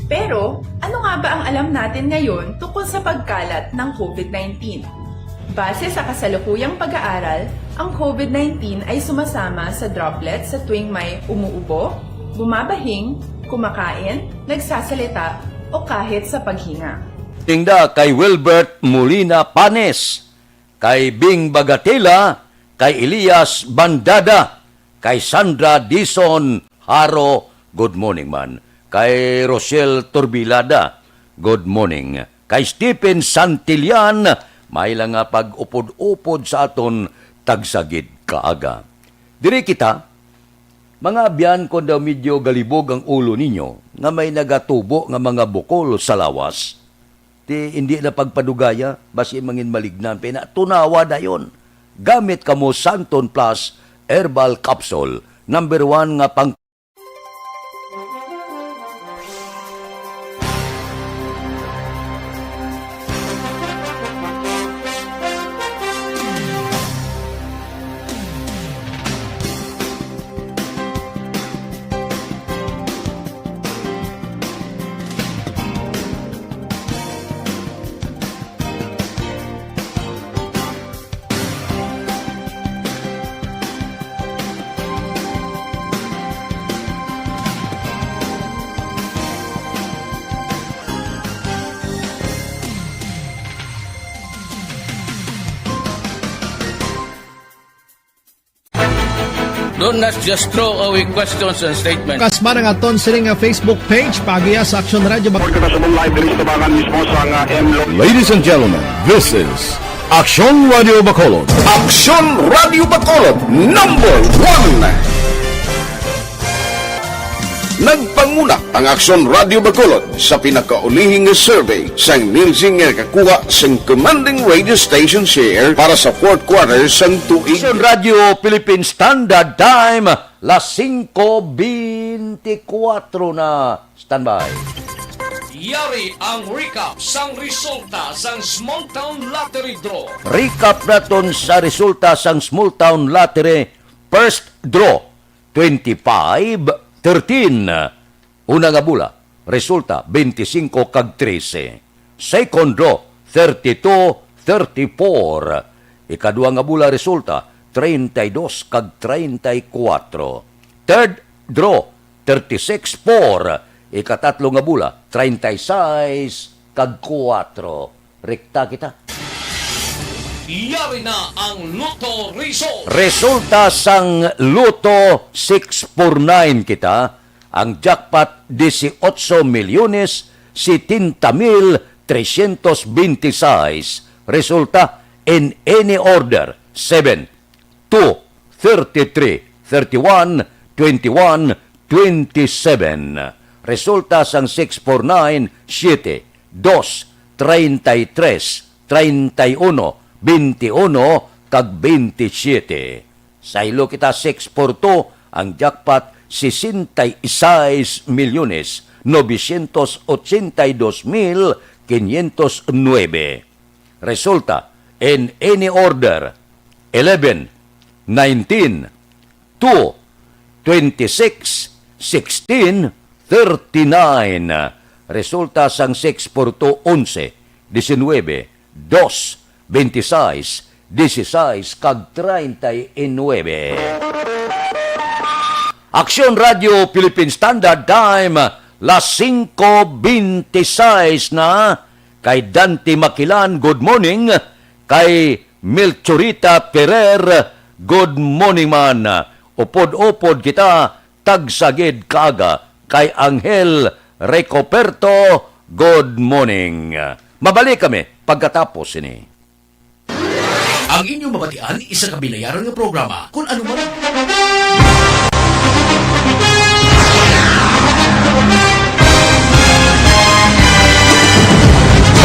Pero, ano nga ba ang alam natin ngayon tungkol sa pagkalat ng COVID nineteen? Base sa kasalukuyang pag-aaral, ang COVID nineteen ay sumasama sa droplet sa tuwing may umuubo, bumabahing, kumakain, nagsasalita, o kahit sa paghinga. Tingda kay Wilbert Molina Panes, kay Bing Bagatela, kay Elias Bandada, kay Sandra Dison Haro, good morning man. Kay Rochelle Turbilada, good morning. Kay Stephen Santillan, may lang nga pag-upod-upod sa aton tagsagid kaaga. Diri kita, mga abyan, kon daw medyo galibog ang ulo ninyo nga may nagatubo nga mga bukol sa lawas, ti indi na pagpadugaya, basi mangin malignan pa ina, tunawa dayon. Gamit kamo Santon Plus Herbal Capsule, number one nga pang Don't not just throw away questions and statements. Kasma nga aton sini nga Facebook page, paagiha sa Aksyon Radio Bac- Report kita subong live diri sa Tabangan mismo sa nga M Lo- Ladies and gentlemen, this is Aksyon Radio Bacolod. Aksyon Radio Bacolod, number one. Nagpanguna ang Aksyon Radio Bacolod sa pinakaulihing nga survey sang Nielsen nga nakakuha sang commanding radio station share para sa fourth quarter sang tuig. Aksyon Radio Philippine Standard Time, las singko beintikwatro na. Standby. Yari ang recap sang resulta sang Small Town Lottery Draw. Recap naton sa resulta sang Small Town Lottery first draw, twenty-five thirteen. Una nga bula, resulta, twenty-cinco kag trese. Second draw, thirty-two thirty-four. Ikadua nga bula, resulta, treinta y dos kag treinta y cuatro. Third draw, thirty-six four. Ikatatlo nga bula, treinta y seis kag kuwatro. Rekta kita. Yari na ang Lotto result. Resulta sang Lotto six four nine kita, ang jackpot dieciocho milyones setenta mil trescientos veintiseis. Resulta in any order, seven, two, thirty-three, thirty-one, twenty-one, twenty-seven. Resulta sang six four nine, siete, dos, treinta y tres, treinta y uno, veintiuno, kag veintisiete. Saylo kita, six four two, ang jackpot, sesenta y seis milyones novecientos ochenta y dos mil quinientos nuebe. Resulta, in any order, eleven, nineteen, two, twenty-six, sixteen, thirty-nine. Resulta sang six four two, onse, diecinuebe, dos, veintiseis, dieciséis, kag treinta y nueve. Aksyon Radio Philippine Standard Time, las singko veintiseis na. Kay Dante Makilan, good morning. Kay Melchorita Ferrer, good morning man. Upod-upod kita, tagsa gid kaaga. Kay Angel Recoperto, good morning. Mabalik kami pagkatapos sini. Ang inyo mabatian, isa ka binayaran nga programa. Kung ano man.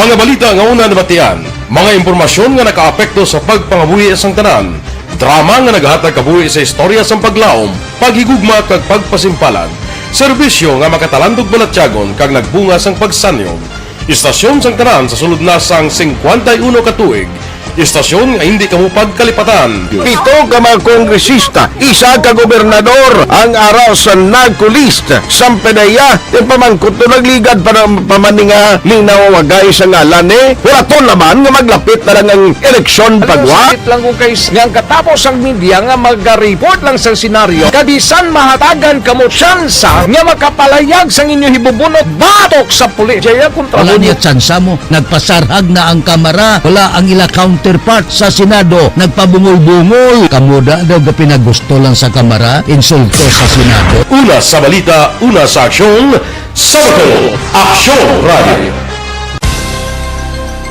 Mga balita nga una nabatian, mga impormasyon nga nakaapekto sa pagpangabuhi sang tanan, drama nga nagahatag kabuhi sa istorya sang paglaom, paghigugma kag pagpasimpalan, serbisyo nga makatalandog balatyagon kag nagbunga sang pagsanyog. Istasyon sang tanan sa sulod na sang singkwenta y uno ka tuig. Istasyon nga hindi kamo pagkalipatan. Pito ka mga kongresista, isa ka gobernador ang ara sa NARCO list. Sampanaya, ipamangkot to nagligad pa na pa man ni nga linawagay sa ngalan ni. Hulaton naman nga maglapit na lang ang eleksyon pagwa. Sakit lang kung kay nga ang katapos ang media nga maga-report lang sa senaryo, kabisan mahatagan kamo tsansa nga makapalayag sang inyo hibubunot batok sa pulis. Jaya kontra Wala mo. Niya tsansa mo. Nagpasarhag na ang kamara. Wala ang ila counterpart sa Senado. Nagpabungol-bungol. Kamo da daw ga pinagusto lang sa kamara. Insulto sa Senado. Una sa balita, una sa aksyon, sa Bacolod, Aksyon Radio.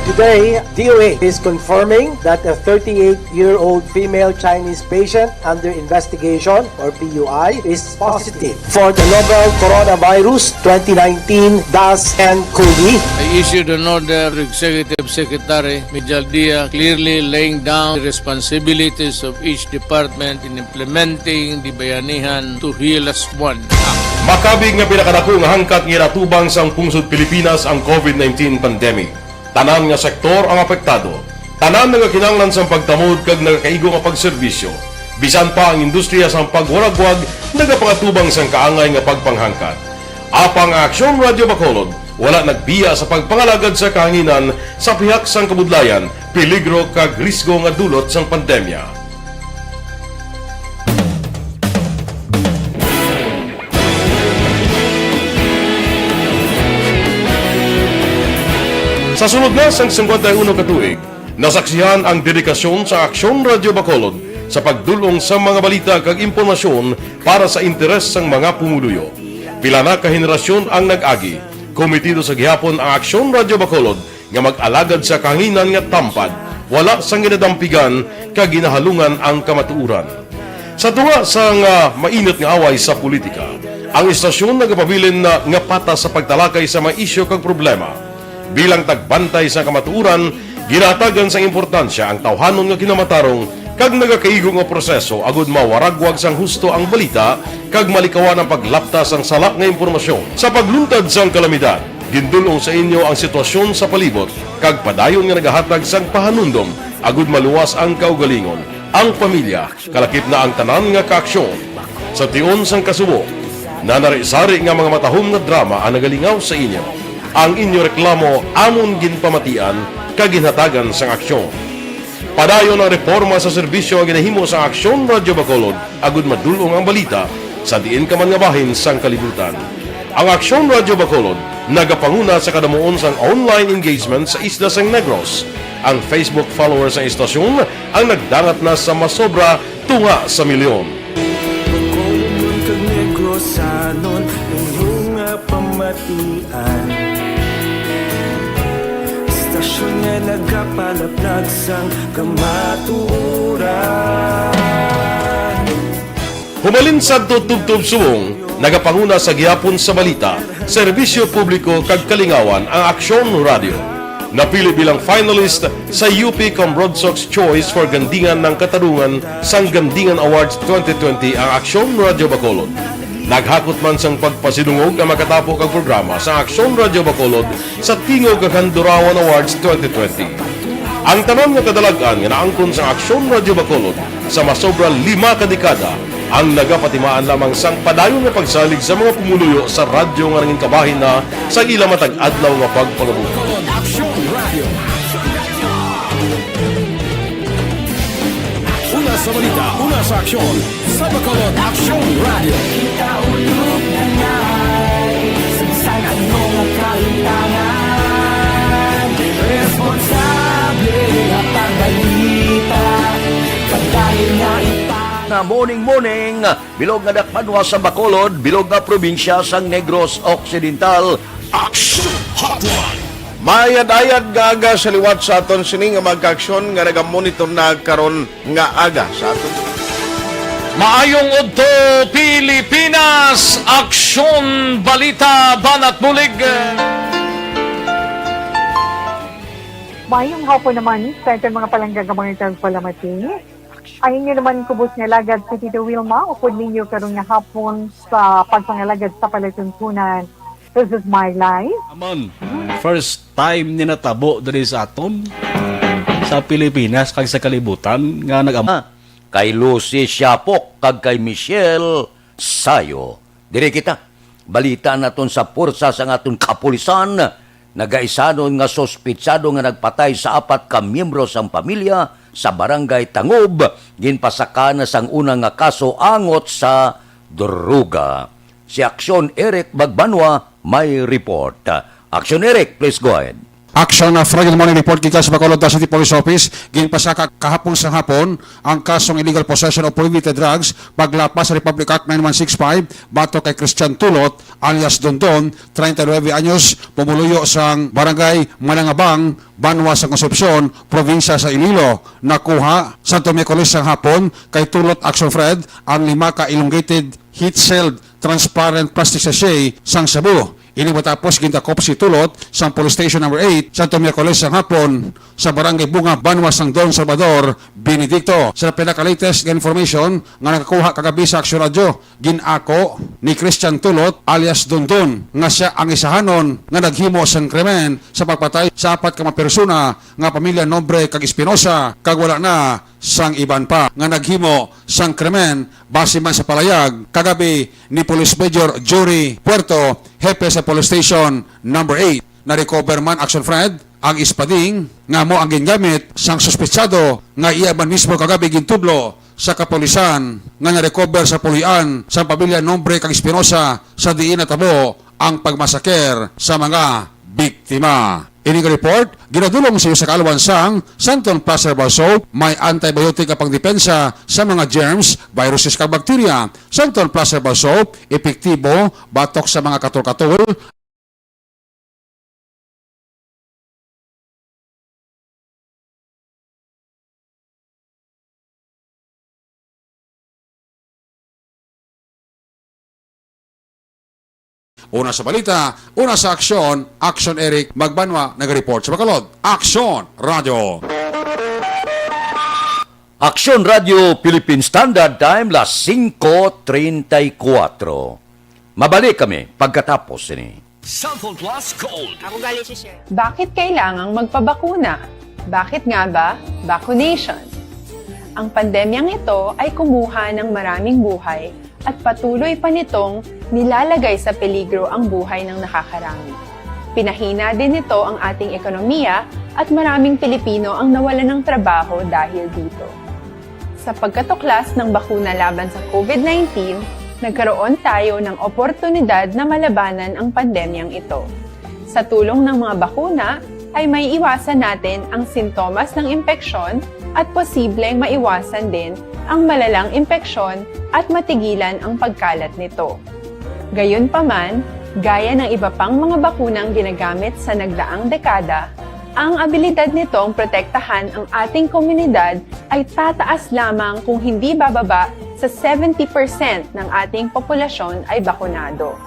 Today, D O H is confirming that a thirty-eight-year-old female Chinese patient under investigation, or P U I, is positive for the novel Coronavirus twenty nineteen dash nCoV. I issued an order to Executive Secretary Mijal Dia, clearly laying down the responsibilities of each department in implementing the Bayanihan to Heal As One Act. Makabig nga pinakadako nga hangkat nga ginatubang sang pungsod Pilipinas ang COVID nineteen pandemic. Tanan nga sektor ang apektado. Tanan nagakinahanglan sang pagtamod kag nagakaigo nga pagserbisyo. Bisan pa ang industriya sang pagwaragwag nagapangatubang sang kaangay nga pagpanghangkat. Apang ang Aksyon Radio Bacolod wala nagbiya sa pagpangalagad sa kahanginan sa pihak sang kabudlayan, peligro kag risgo nga dulot sang pandemya. Sa sulod na sang singkwenta y uno ka tuig, nasaksihan ang dedikasyon sa Aksyon Radio Bacolod sa pagdul-ong sa mga balita kag impormasyon para sa interes sang mga pumuluyo. Pila na ka henerasyon ang nag-agi. Komitido sa gihapon ang Aksyon Radio Bacolod nga mag-alagad sa kahanginan nga tampad, wala sang ginadampigan kag ginahalungan ang kamatuoran. Sa tunga sang, ah, mainit nga away sa politika, ang istasyon nagapabilin na nga patas sa pagtalakay sa mga isyu kag problema. Bilang tagbantay sa kamatuoran, ginahatagan sang importansya ang tawhanon nga kinamatarong kag nagakaigo nga proseso agud mawaragwag sang husto ang balita kag malikawan ang paglapta sang sala nga impormasyon. Sa pagluntad sang kalamidad, gindul-ong sa inyo ang sitwasyon sa palibot kag padayon nga nagahatag sang pahanumdom agud maluwas ang kaugalingon, ang pamilya, kalakip na ang tanan nga kaaksyon. Sa tion sang kasubo, nanari-sari nga mga matahom nga drama ang nagalingaw sa inyo. Ang inyo reklamo amon ginpamatian kag ginhatagan sang aksyon. Padayon ang reporma sa serbisyo nga ginahimo sang Aksyon Radio Bacolod agud madul-ong ang balita sa diin ka man nga bahin sang kalibutan. Ang Aksyon Radio Bacolod nagapanguna sa kadamuon sang online engagement sa isla sang Negros. Ang Facebook followers sang istasyon ang nagdangat na sa masobra tunga sa milyon. Bacolod kag Negros, sanon inyo nga pamatian. Istasyon nga nagapalaplag sang kamatuoran. Humalin sadto tubtob subong, nagapanguna sa gihapon sa balita, serbisyo publiko kag kalingawan ang Aksyon Radio. Napili bilang finalist sa U P Cambrodsoc's Choice for Gandingan ng Katarungan sang Gandingan Awards twenty twenty ang Aksyon Radio Bacolod. Naghakot man sang pagpasidungog ang makatapo kag programa sa Aksyon Radio Bacolod sa Tingog kag Handurawan Awards twenty twenty. Ang tanan nga kadalag-an nga naangkon sa Aksyon Radio Bacolod sa masobra lima ka dekada, Ang nagapatimaan lamang sang padayon nga pagsalig sa mga pumuluyo sa radyo nga nangin kabahin na sa ila matag adlaw nga pagpangabuhi. Aksyon Radio. Una sa balita, una sa aksyon, sa Bacolod Aksyon Radio. Kita ulog na ngay, sa ano nga kalintangan, responsable nga pagbalita, pagdahil nga ita- Na morning, morning, bilog nga dakbanwa sa Bacolod, bilog nga probinsya sang Negros Occidental. Action Hotline. Mayad-ayad nga aga sa liwat sa aton sini nga mga kaaksyon nga nagamonitor na karon nga aga sa aton. Maayong udto, Pilipinas! Aksyon, balita, banat bulig. Maayong hapon naman sa aton mga palangga nga mga tagpalamati. Ang inyo naman kubos nga alagad si Tito Wilma, upod ninyo karon nga hapon sa pagpangalagad sa palatuntunan. This is my life. Amon, first time ni natabo diri sa aton, sa Pilipinas kag sa kalibutan nga nag-am- Ah, kay Lucy Siapok kag kay Michelle Sayo. Diri kita. Balita naton sa pwersa sang aton kapulisan. Nagaisanon nga suspitsado nga nagpatay sa apat ka miyembro sang pamilya sa Barangay Tangob, ginpasaka na sang una nga kaso angot sa droga. Si Aksyon Eric Bagbanwa may report. Aksyon Eric, please go ahead. Action, uh, Friday morning report gikan sa Bacolod City Police Office. Ginpasaka kahapon sa hapon ang kasong illegal possession of prohibited drugs, paglapas sa Republic Act nine one six five, batok kay Christian Tulot alias Dondon, treinta y nueve anyos, pumuluyo sang Barangay Manangabang, Banwa sa Concepcion, probinsya sa Iloilo. Nakuha sa Miyerkules sang hapon kay Tulot Action Fred ang lima ka elongated heat-sealed transparent plastic sachet sang shabu. Ini matapos gindakop si Tulot sang Police Station Number eight sa Miyerkules sang hapon sa Barangay Bunga, Banwa sang Don Salvador Benedicto. Sa pinaka-latest nga information nga nakakuha kagabi sa Aksyon Radyo, gin-ako ni Christian Tulot alias Dondon nga sia ang isahanon nga naghimo sang krimen sa pagpatay sa apat ka mga persona nga pamilya Nobre kag Espinosa, kag wala na sang iban pa nga naghimo sang krimen. Base man sa palayag kagabi ni Police Major Jory Puerto, hepe sa Police Station Number eight, na-recover man, Action Fred, ang espading nga amo ang gingamit sang suspetsado nga iya man mismo kagabi gintudlo sa kapulisan nga na-recover sa puloy-an sang pamilya Nobre kag Espinosa sa diin natabo ang pagmasaker sa mga biktima. Ini nga report ginadulong sa iyo sa kaalwan sang Santon Plus Herbal Soap. May antibiotic nga pangdepensa sa mga germs, viruses, kag bakterya. Santon Plus Herbal Soap, epektibo batok sa mga katol-katol. Una sa balita, una sa aksyon, Action Eric Magbanwa nagareport sa Bacolod. Action Radio. Aksyon Radio Philippine Standard Time, las singko treinta y cuatro. Mabalik kami pagkatapos sini. Cellphone Plus Gold. Ako gali si Sir. Bakit kailangang magpabakuna? Bakit nga ba vaccination? Ang pandemyang ito ay kumuha ng maraming buhay at patuloy pa nitong nilalagay sa peligro ang buhay ng nakakarami. Pinahina din nito ang ating ekonomiya at maraming Pilipino ang nawalan ng trabaho dahil dito. Sa pagkatuklas ng bakuna laban sa COVID nineteen, nagkaroon tayo ng oportunidad na malabanan ang pandemyang ito. Sa tulong ng mga bakuna, ay may iwasan natin ang sintomas ng impeksyon at posibleng maiwasan din ang malalang impeksyon at matigilan ang pagkalat nito. Gayunpaman, gaya ng iba pang mga bakunang ginagamit sa nagdaang dekada, ang abilidad nitong protektahan ang ating komunidad ay tataas lamang kung hindi bababa sa seventy percent ng ating populasyon ay bakunado.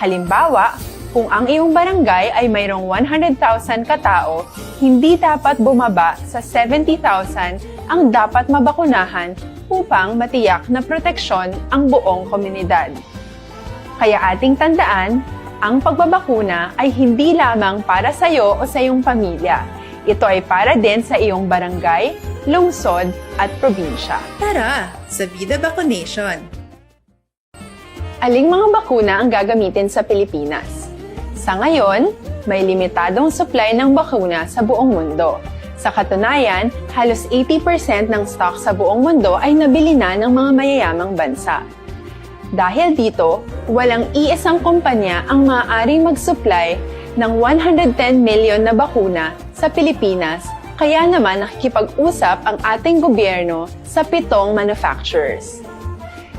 Halimbawa, kung ang iyong barangay ay mayroong one hundred thousand katao, hindi dapat bumaba sa seventy thousand ang dapat mabakunahan upang matiyak na proteksyon ang buong komunidad. Kaya ating tandaan, ang pagbabakuna ay hindi lamang para sa iyo o sa iyong pamilya. Ito ay para din sa iyong barangay, lungsod, at probinsya. Tara sa Vida Vaccination! Aling mga bakuna ang gagamitin sa Pilipinas? Sa ngayon, may limitadong supply ng bakuna sa buong mundo. Sa katunayan, halos eighty percent ng stock sa buong mundo ay nabili na ng mga mayayamang bansa. Dahil dito, walang iisang kumpanya ang maaaring mag-supply ng one hundred ten million na bakuna sa Pilipinas, kaya naman nakikipag-usap ang ating gobyerno sa pitong manufacturers.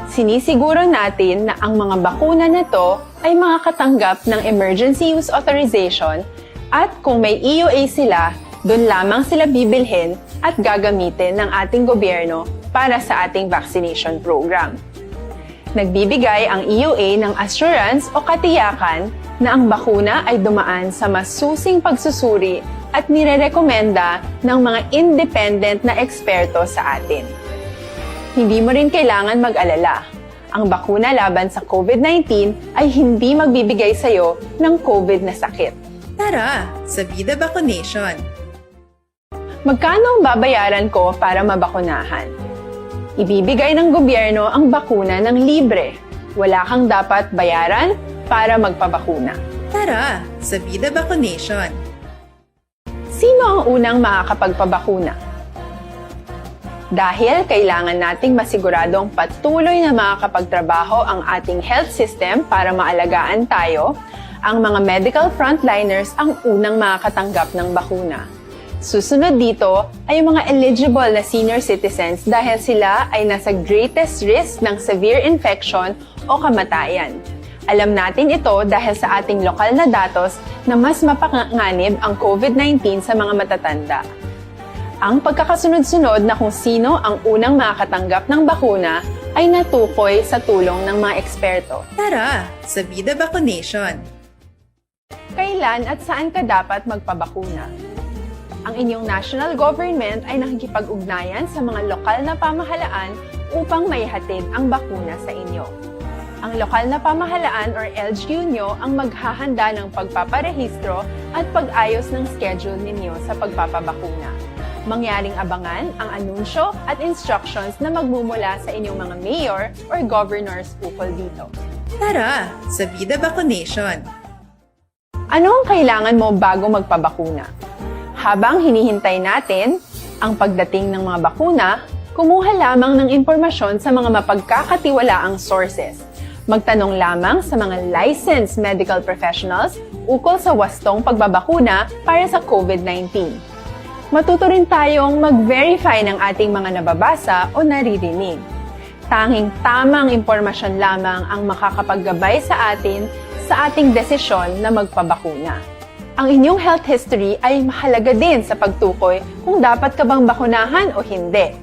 Sinisiguro natin na ang mga bakuna na to ay makakatanggap ng emergency use authorization, at kung may E U A sila, doon lamang sila bibilhin at gagamitin ng ating gobyerno para sa ating vaccination program. Nagbibigay ang E U A ng assurance o katiyakan na ang bakuna ay dumaan sa masusing pagsusuri at nirerekomenda ng mga independent na eksperto sa atin. Hindi mo rin kailangan mag-alala. Ang bakuna laban sa COVID nineteen ay hindi magbibigay sa iyo ng COVID na sakit. Tara sa Vida Vaccination! Magkano ang babayaran ko para mabakunahan? Ibibigay ng gobyerno ang bakuna ng libre. Wala kang dapat bayaran para magpabakuna. Tara sa Vida Vaccination! Sino ang unang makakapagpabakuna? Dahil kailangan nating masiguradong patuloy na makakapagtrabaho ang ating health system para maalagaan tayo, ang mga medical frontliners ang unang makakatanggap ng bakuna. Susunod dito ay ang mga eligible na senior citizens dahil sila ay nasa greatest risk ng severe infection o kamatayan. Alam natin ito dahil sa ating lokal na datos na mas mapanganib ang COVID nineteen sa mga matatanda. Ang pagkakasunod-sunod na kung sino ang unang makakatanggap ng bakuna ay natukoy sa tulong ng mga eksperto. Tara sa Vida Vaccination! Kailan at saan ka dapat magpabakuna? Ang inyong national government ay nakikipag-ugnayan sa mga lokal na pamahalaan upang maihatid ang bakuna sa inyo. Ang lokal na pamahalaan or L G U nyo ang maghahanda ng pagpaparehistro at pag-ayos ng schedule ninyo sa pagpapabakuna. Mangyaring abangan ang anunsyo at instructions na magmumula sa inyong mga mayor or governors ukol dito. Tara sa Vida Vaccination! Ano ang kailangan mo bago magpabakuna? Habang hinihintay natin ang pagdating ng mga bakuna, kumuha lamang ng impormasyon sa mga mapagkakatiwalaang sources. Magtanong lamang sa mga licensed medical professionals ukol sa wastong pagbabakuna para sa COVID nineteen. Matuto rin tayong mag-verify ng ating mga nababasa o naririnig. Tanging tamang impormasyon lamang ang makakapaggabay sa atin sa ating desisyon na magpabakuna. Ang inyong health history ay mahalaga din sa pagtukoy kung dapat ka bang bakunahan o hindi,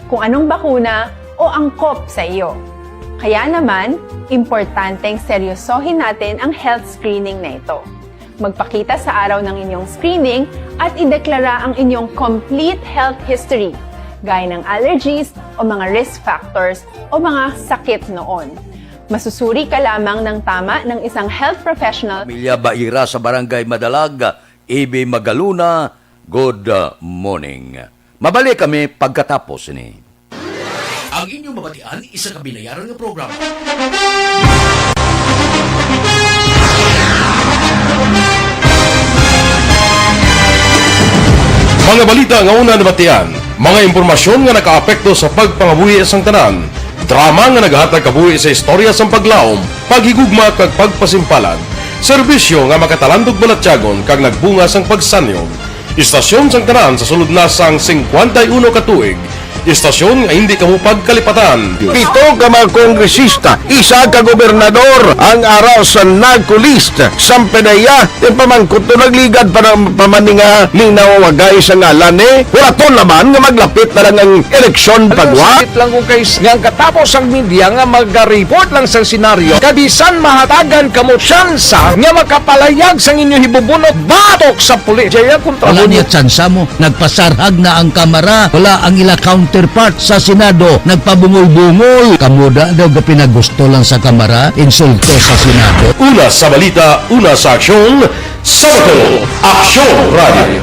kung anong bakuna o angkop sa iyo. Kaya naman, importanteng seryosohin natin ang health screening na ito. Magpakita sa araw ng inyong screening at ideklara ang inyong complete health history, gaya ng allergies o mga risk factors o mga sakit noon. Masusuri ka lamang ng tama ng isang health professional. Pamilya Baira sa Barangay Madalag, A B Magaluna, good, uh, morning. Mabalik kami pagkatapos ini. Ang inyong mabatian, isa ka binayaran nga programa. Mga balita nga una nabatian, mga impormasyon nga nakaapekto sa pagpangabuhi sang tanan, drama nga naghatag kabuhi sa istorya sang paglaom, paghigugma kag pagpasimpalan, serbisyo nga makatalandog balatyagon kag nagbunga sang pagsanyog. Istasyon sang tanan sa sulod na sang singkwenta y uno ka tuig. Istasyon nga hindi kamo pagkalipatan. Pito ka mga kongresista, isa ka gobernador ang ara sa NAGCO list. Sampe na iya, ti pamangkot to nagligad pa na, pa man ni nga minaw wagay sa ngalan ni. Huraton naman nga maglapit na lang ang eleksyon. Ano, pagwa. Sakit lang ko kay s-, nga ang katapos ang media nga maga-report lang sa senaryo, kabisan mahatagan kamo tsansa nga makapalayag sang inyo hibubunot batok sa pulis. Jaya kontra. Wala mo niya tsansa mo. Nagpasarhag na ang Kamara. Wala ang ila counterpart sa Senado. Nagpabungol-bungol. Kamo da daw gapinagusto lang sa Kamara, insulto sa Senado. Una sa balita, una sa aksyon, sa Aksyon Radio.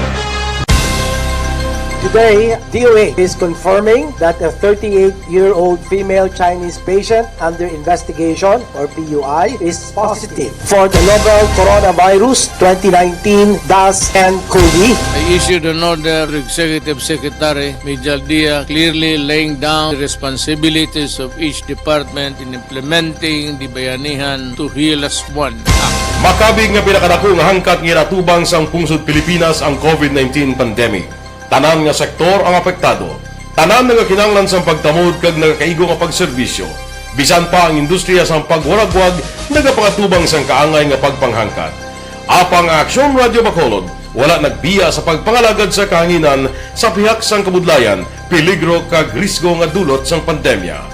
Today, D O H is confirming that a thirty-eight-year-old female Chinese patient under investigation, or P U I, is positive for the novel coronavirus twenty nineteen dash N COVID. I issued an order to Executive Secretary Mijal Dia, clearly laying down the responsibilities of each department in implementing the Bayanihan to Heal Us One Act. Makabig nga pinakadako nga hangkat nga ginatubang sang pungsod Pilipinas ang COVID nineteen pandemic. Tanan nga sektor ang apektado. Tanan nagakinahanglan sang pagtamod kag nagakaigo nga pagserbisyo. Bisan pa ang industriya sang pagwaragwag nagapangatubang sang kaangay nga pagpanghangkat. Apang ang Aksyon Radyo Bacolod wala nagbiya sa pagpangalagad sa kahanginan sa pihak sang kabudlayan, peligro kag risgo nga dulot sang pandemya.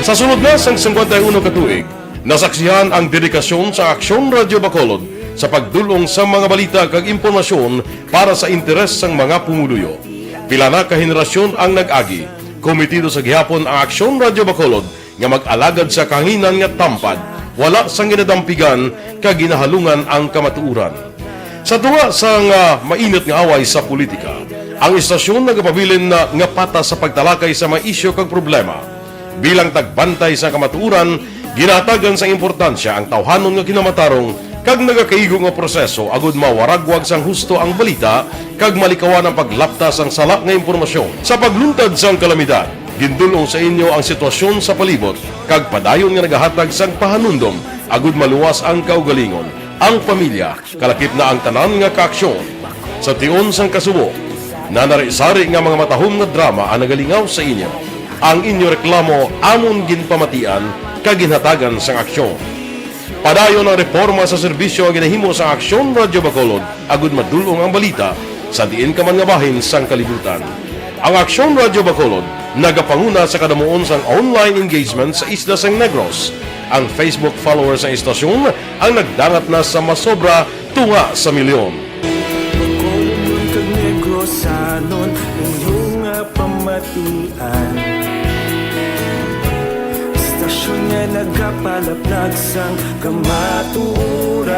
Sa sulod na sang singkwenta y uno ka tuig, nasaksihan ang dedikasyon sa Aksyon Radyo Bacolod sa pagdul-ong sa mga balita kag impormasyon para sa interes sang mga pumuluyo. Pila na ka henerasyon ang nag-agi. Komitido sa gihapon ang Aksyon Radyo Bacolod nga mag-alagad sa kahanginan nga tampad, wala sang ginadampigan kag ginahalungan ang kamatuoran. Sa tunga sang, ah, mainit nga away sa politika, ang istasyon nagapabilin na nga patas sa pagtalakay sa mga isyu kag problema. Bilang tagbantay sa kamatuoran, ginahatagan sang importansya ang tawhanon nga kinamatarong kag nagakaigo nga proseso agud mawaragwag sang husto ang balita kag malikawan ang paglapta sang sala nga impormasyon. Sa pagluntad sang kalamidad, gindul-ong sa inyo ang sitwasyon sa palibot kag padayon nga nagahatag sang pahanumdom agud maluwas ang kaugalingon, ang pamilya, kalakip na ang tanan nga kaaksyon. Sa tion sang kasubo, nanari-sari nga mga matahom nga drama ang nagalingaw sa inyo. Ang inyo reklamo amon ginpamatian kag ginhatagan sang aksyon. Padayon ang reporma sa serbisyo nga ginahimo sa Aksyon Radyo Bacolod agud madul-ong ang balita sa diin ka man nga bahin sang kalibutan. Ang Aksyon Radyo Bacolod nagapanguna sa kadamuon sang online engagement sa isla sang Negros. Ang Facebook followers sang istasyon ang nagdangat na sa masobra tunga sa milyon. Bacolodnon kag Negrosanon, inyo nga pamatian. Istasyon nga nagapalaplag sang kamatuoran.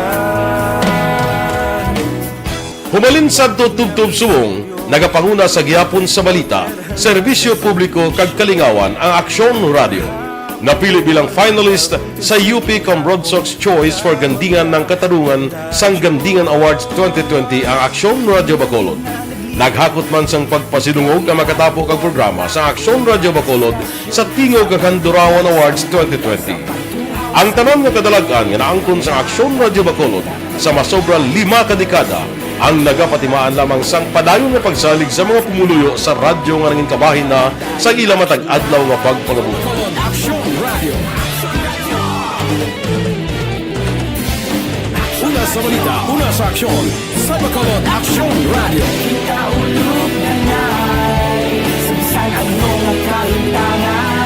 Humalin sadto tubtob subong, nagapanguna sa gihapon sa balita, serbisyo publiko kag kalingawan ang Aksyon Radio. Napili bilang finalist sa U P Cambronsox Choice for Gandingan ng Katarungan sang Gandingan Awards twenty twenty ang Aksyon Radio Bacolod. Naghakot man sang pagpasidungog ang makatapo kag programa sa Aksyon Radio Bacolod sa Tingog kag Handurawan Awards twenty twenty. Ang tanan nga kadalag-an nga naangkon sa Aksyon Radio Bacolod sa masobra lima ka dekada ang nagapatimaan lamang sang padayon nga pagsalig sa mga pumuluyo sa radyo nga nangin kabahin na sa ila matag adlaw nga pagpangabuhi. Bacolod Aksyon Radio. Una sa balita, una sa aksyon, sa Bacolod Aksyon Radio. Kita ulog na ngay, sa bisan ano nga kalimtangan,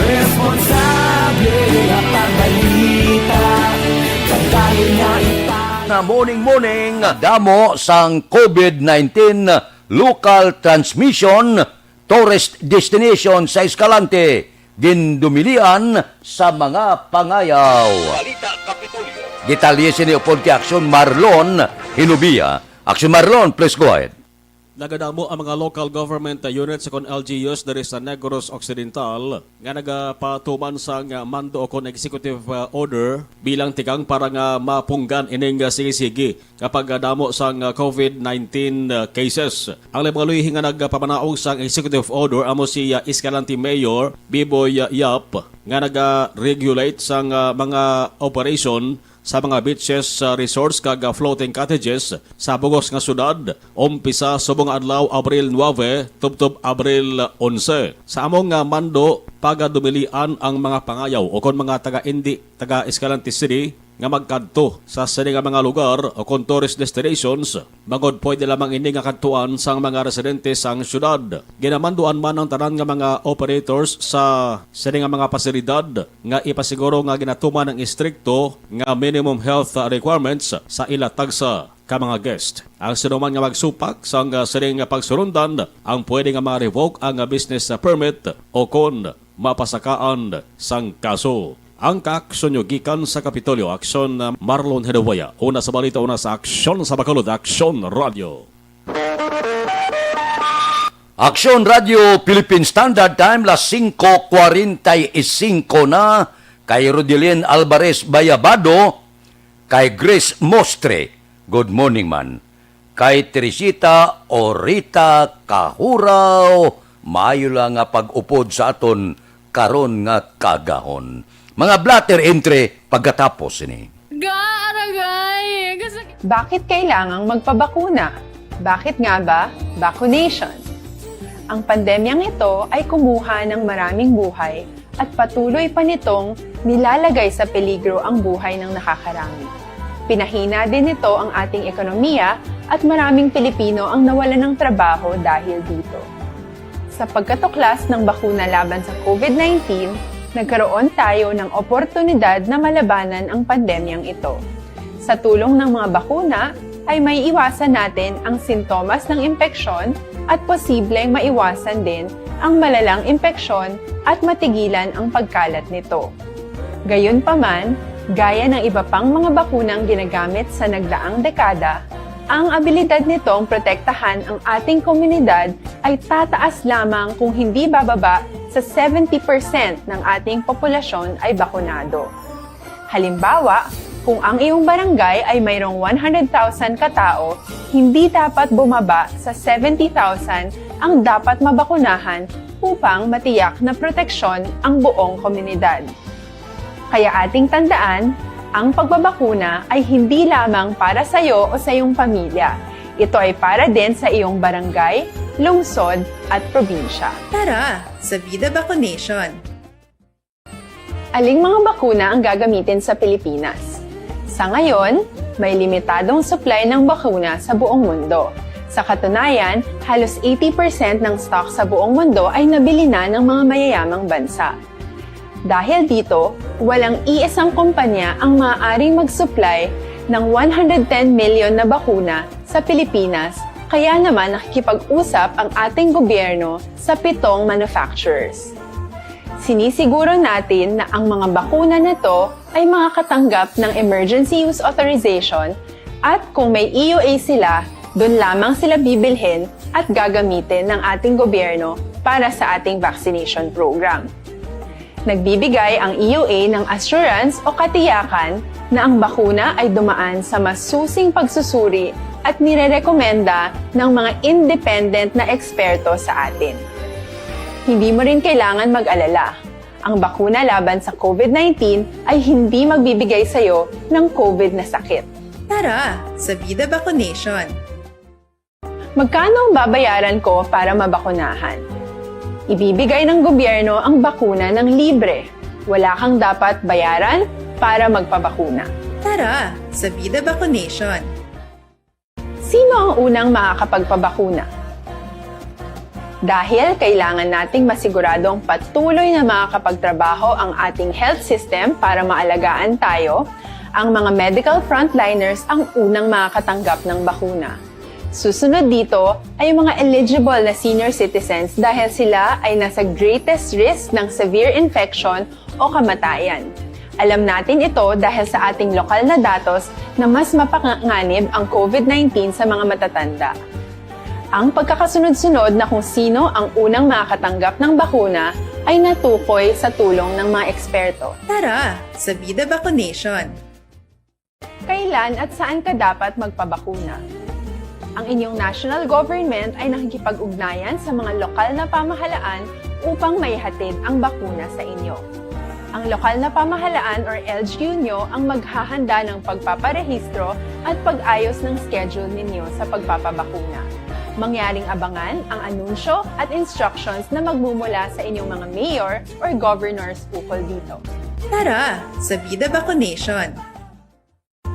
responsable nga pagbalita, kag dayon nga ipa- Na morning, morning, damo sang COVID nineteen local transmission, tourist destination sa Escalante, gindumilian sa mga pangayaw. Balita Kapitolyo. Detalye sini upod kay Aksyon Marlon Hinubia. Aksyon Marlon, please go ahead. Nagadamo ang mga local government units kon L G Us diri sa Negros Occidental nga nagapatuman sang mando o kon executive, uh, order bilang tikang para nga mapunggan ining, uh, sige-sige nga pagdamo sang, ah, COVID nineteen, ah, cases. Ang labi nga luy nga nagpamanaog sang executive order amo si, ah, Escalante Mayor Biboy, ah, Yap, nga naga-regulate sang, ah, mga operation sa mga beaches, ah, resorts kag, ah, floating cottages sa bug-os nga syudad, umpisa subong nga adlaw, Abril nuebe, tubtob Abril onse. Sa amo nga mando, pagadumilian ang mga pangayaw o kon mga taga-indi, taga-Escalante City, nga magkadto sa sini nga mga lugar o kon tourist destinations, bangod pwede lamang ini nga kadtuan sang mga residente sang syudad. Ginamanduan man ang tanan nga mga operators sa sini nga mga pasilidad nga ipasiguro nga ginatuman ang istrikto nga minimum health requirements sa ila tagsa ka mga guest. Ang sinuman nga magsupak sang sini nga pagsulundan ang pwede nga ma-revoke ang business permit o kon mapasakaan sang kaso. Ang kaaksyon nyo gikan sa Kapitolyo, Aksyon, uh, Marlon Hedawaya. Una sa balita, una sa Aksyon sa Bacolod, Aksyon Radio. Aksyon Radio Philippine Standard Time, las singko kwarenta y singko na. Kay Rodelin Alvarez Bayabado, kay Grace Mostre, good morning man. Kay Teresita Orita Kahuraw, maayo lang nga pag-upod sa aton karon nga kaagahon. Mga blotter entry pagkatapos sini. Ga, aragay! Gas- Bakit kailangang magpabakuna? Bakit nga ba vaccination? Ang pandemyang ito ay kumuha ng maraming buhay at patuloy pa nitong nilalagay sa peligro ang buhay ng nakakarami. Pinahina din nito ang ating ekonomiya at maraming Pilipino ang nawalan ng trabaho dahil dito. Sa pagkatuklas ng bakuna laban sa COVID nineteen, nagkaroon tayo ng oportunidad na malabanan ang pandemyang ito. Sa tulong ng mga bakuna, ay may iwasan natin ang sintomas ng impeksyon at posibleng maiwasan din ang malalang impeksyon at matigilan ang pagkalat nito. Gayunpaman, gaya ng iba pang mga bakunang ginagamit sa nagdaang dekada, ang abilidad nitong protektahan ang ating komunidad ay tataas lamang kung hindi bababa sa seventy percent ng ating populasyon ay bakunado. Halimbawa, kung ang iyong barangay ay mayroong one hundred thousand katao, hindi dapat bumaba sa seventy thousand ang dapat mabakunahan upang matiyak na proteksyon ang buong komunidad. Kaya ating tandaan, ang pagbabakuna ay hindi lamang para sa iyo o sa iyong pamilya. Ito ay para din sa iyong barangay, lungsod, at probinsya. Tara, sa Vida Vaccination! Aling mga bakuna ang gagamitin sa Pilipinas? Sa ngayon, may limitadong supply ng bakuna sa buong mundo. Sa katunayan, halos eighty percent ng stock sa buong mundo ay nabili na ng mga mayayamang bansa. Dahil dito, walang iisang kumpanya ang maaaring mag-supply ng one hundred ten million na bakuna sa Pilipinas, kaya naman nakikipag-usap ang ating gobyerno sa pitong manufacturers. Sinisiguro natin na ang mga bakuna na to ay makakatanggap ng emergency use authorization at kung may E U A sila, doon lamang sila bibilhin at gagamitin ng ating gobyerno para sa ating vaccination program. Nagbibigay ang E U A ng assurance o katiyakan na ang bakuna ay dumaan sa masusing pagsusuri at nirerekomenda ng mga independent na eksperto sa atin. Hindi mo rin kailangan mag-alala. Ang bakuna laban sa COVID nineteen ay hindi magbibigay sa iyo ng COVID na sakit. Tara, sa Vida Vaccination! Magkano ang babayaran ko para mabakunahan? Ibibigay ng gobyerno ang bakuna ng libre. Wala kang dapat bayaran para magpabakuna. Tara, sa Vida Vaccination! Sino ang unang makakapagpabakuna? Dahil kailangan nating masiguradong patuloy na makakapagtrabaho ang ating health system para maalagaan tayo, ang mga medical frontliners ang unang makakatanggap ng bakuna. Susunod dito ay ang mga eligible na senior citizens dahil sila ay nasa greatest risk ng severe infection o kamatayan. Alam natin ito dahil sa ating lokal na datos na mas mapanganib ang COVID nineteen sa mga matatanda. Ang pagkakasunod-sunod na kung sino ang unang makakatanggap ng bakuna ay natukoy sa tulong ng mga eksperto. Tara, sa Vida Vaccination! Kailan at saan ka dapat magpabakuna? Ang inyong national government ay nakikipag-ugnayan sa mga lokal na pamahalaan upang maihatid ang bakuna sa inyo. Ang lokal na pamahalaan or L G U nyo ang maghahanda ng pagpaparehistro at pag-ayos ng schedule ninyo sa pagpapabakuna. Mangyaring abangan ang anunsyo at instructions na magmumula sa inyong mga mayor or governors ukol dito. Tara, sa Vida Vaccination!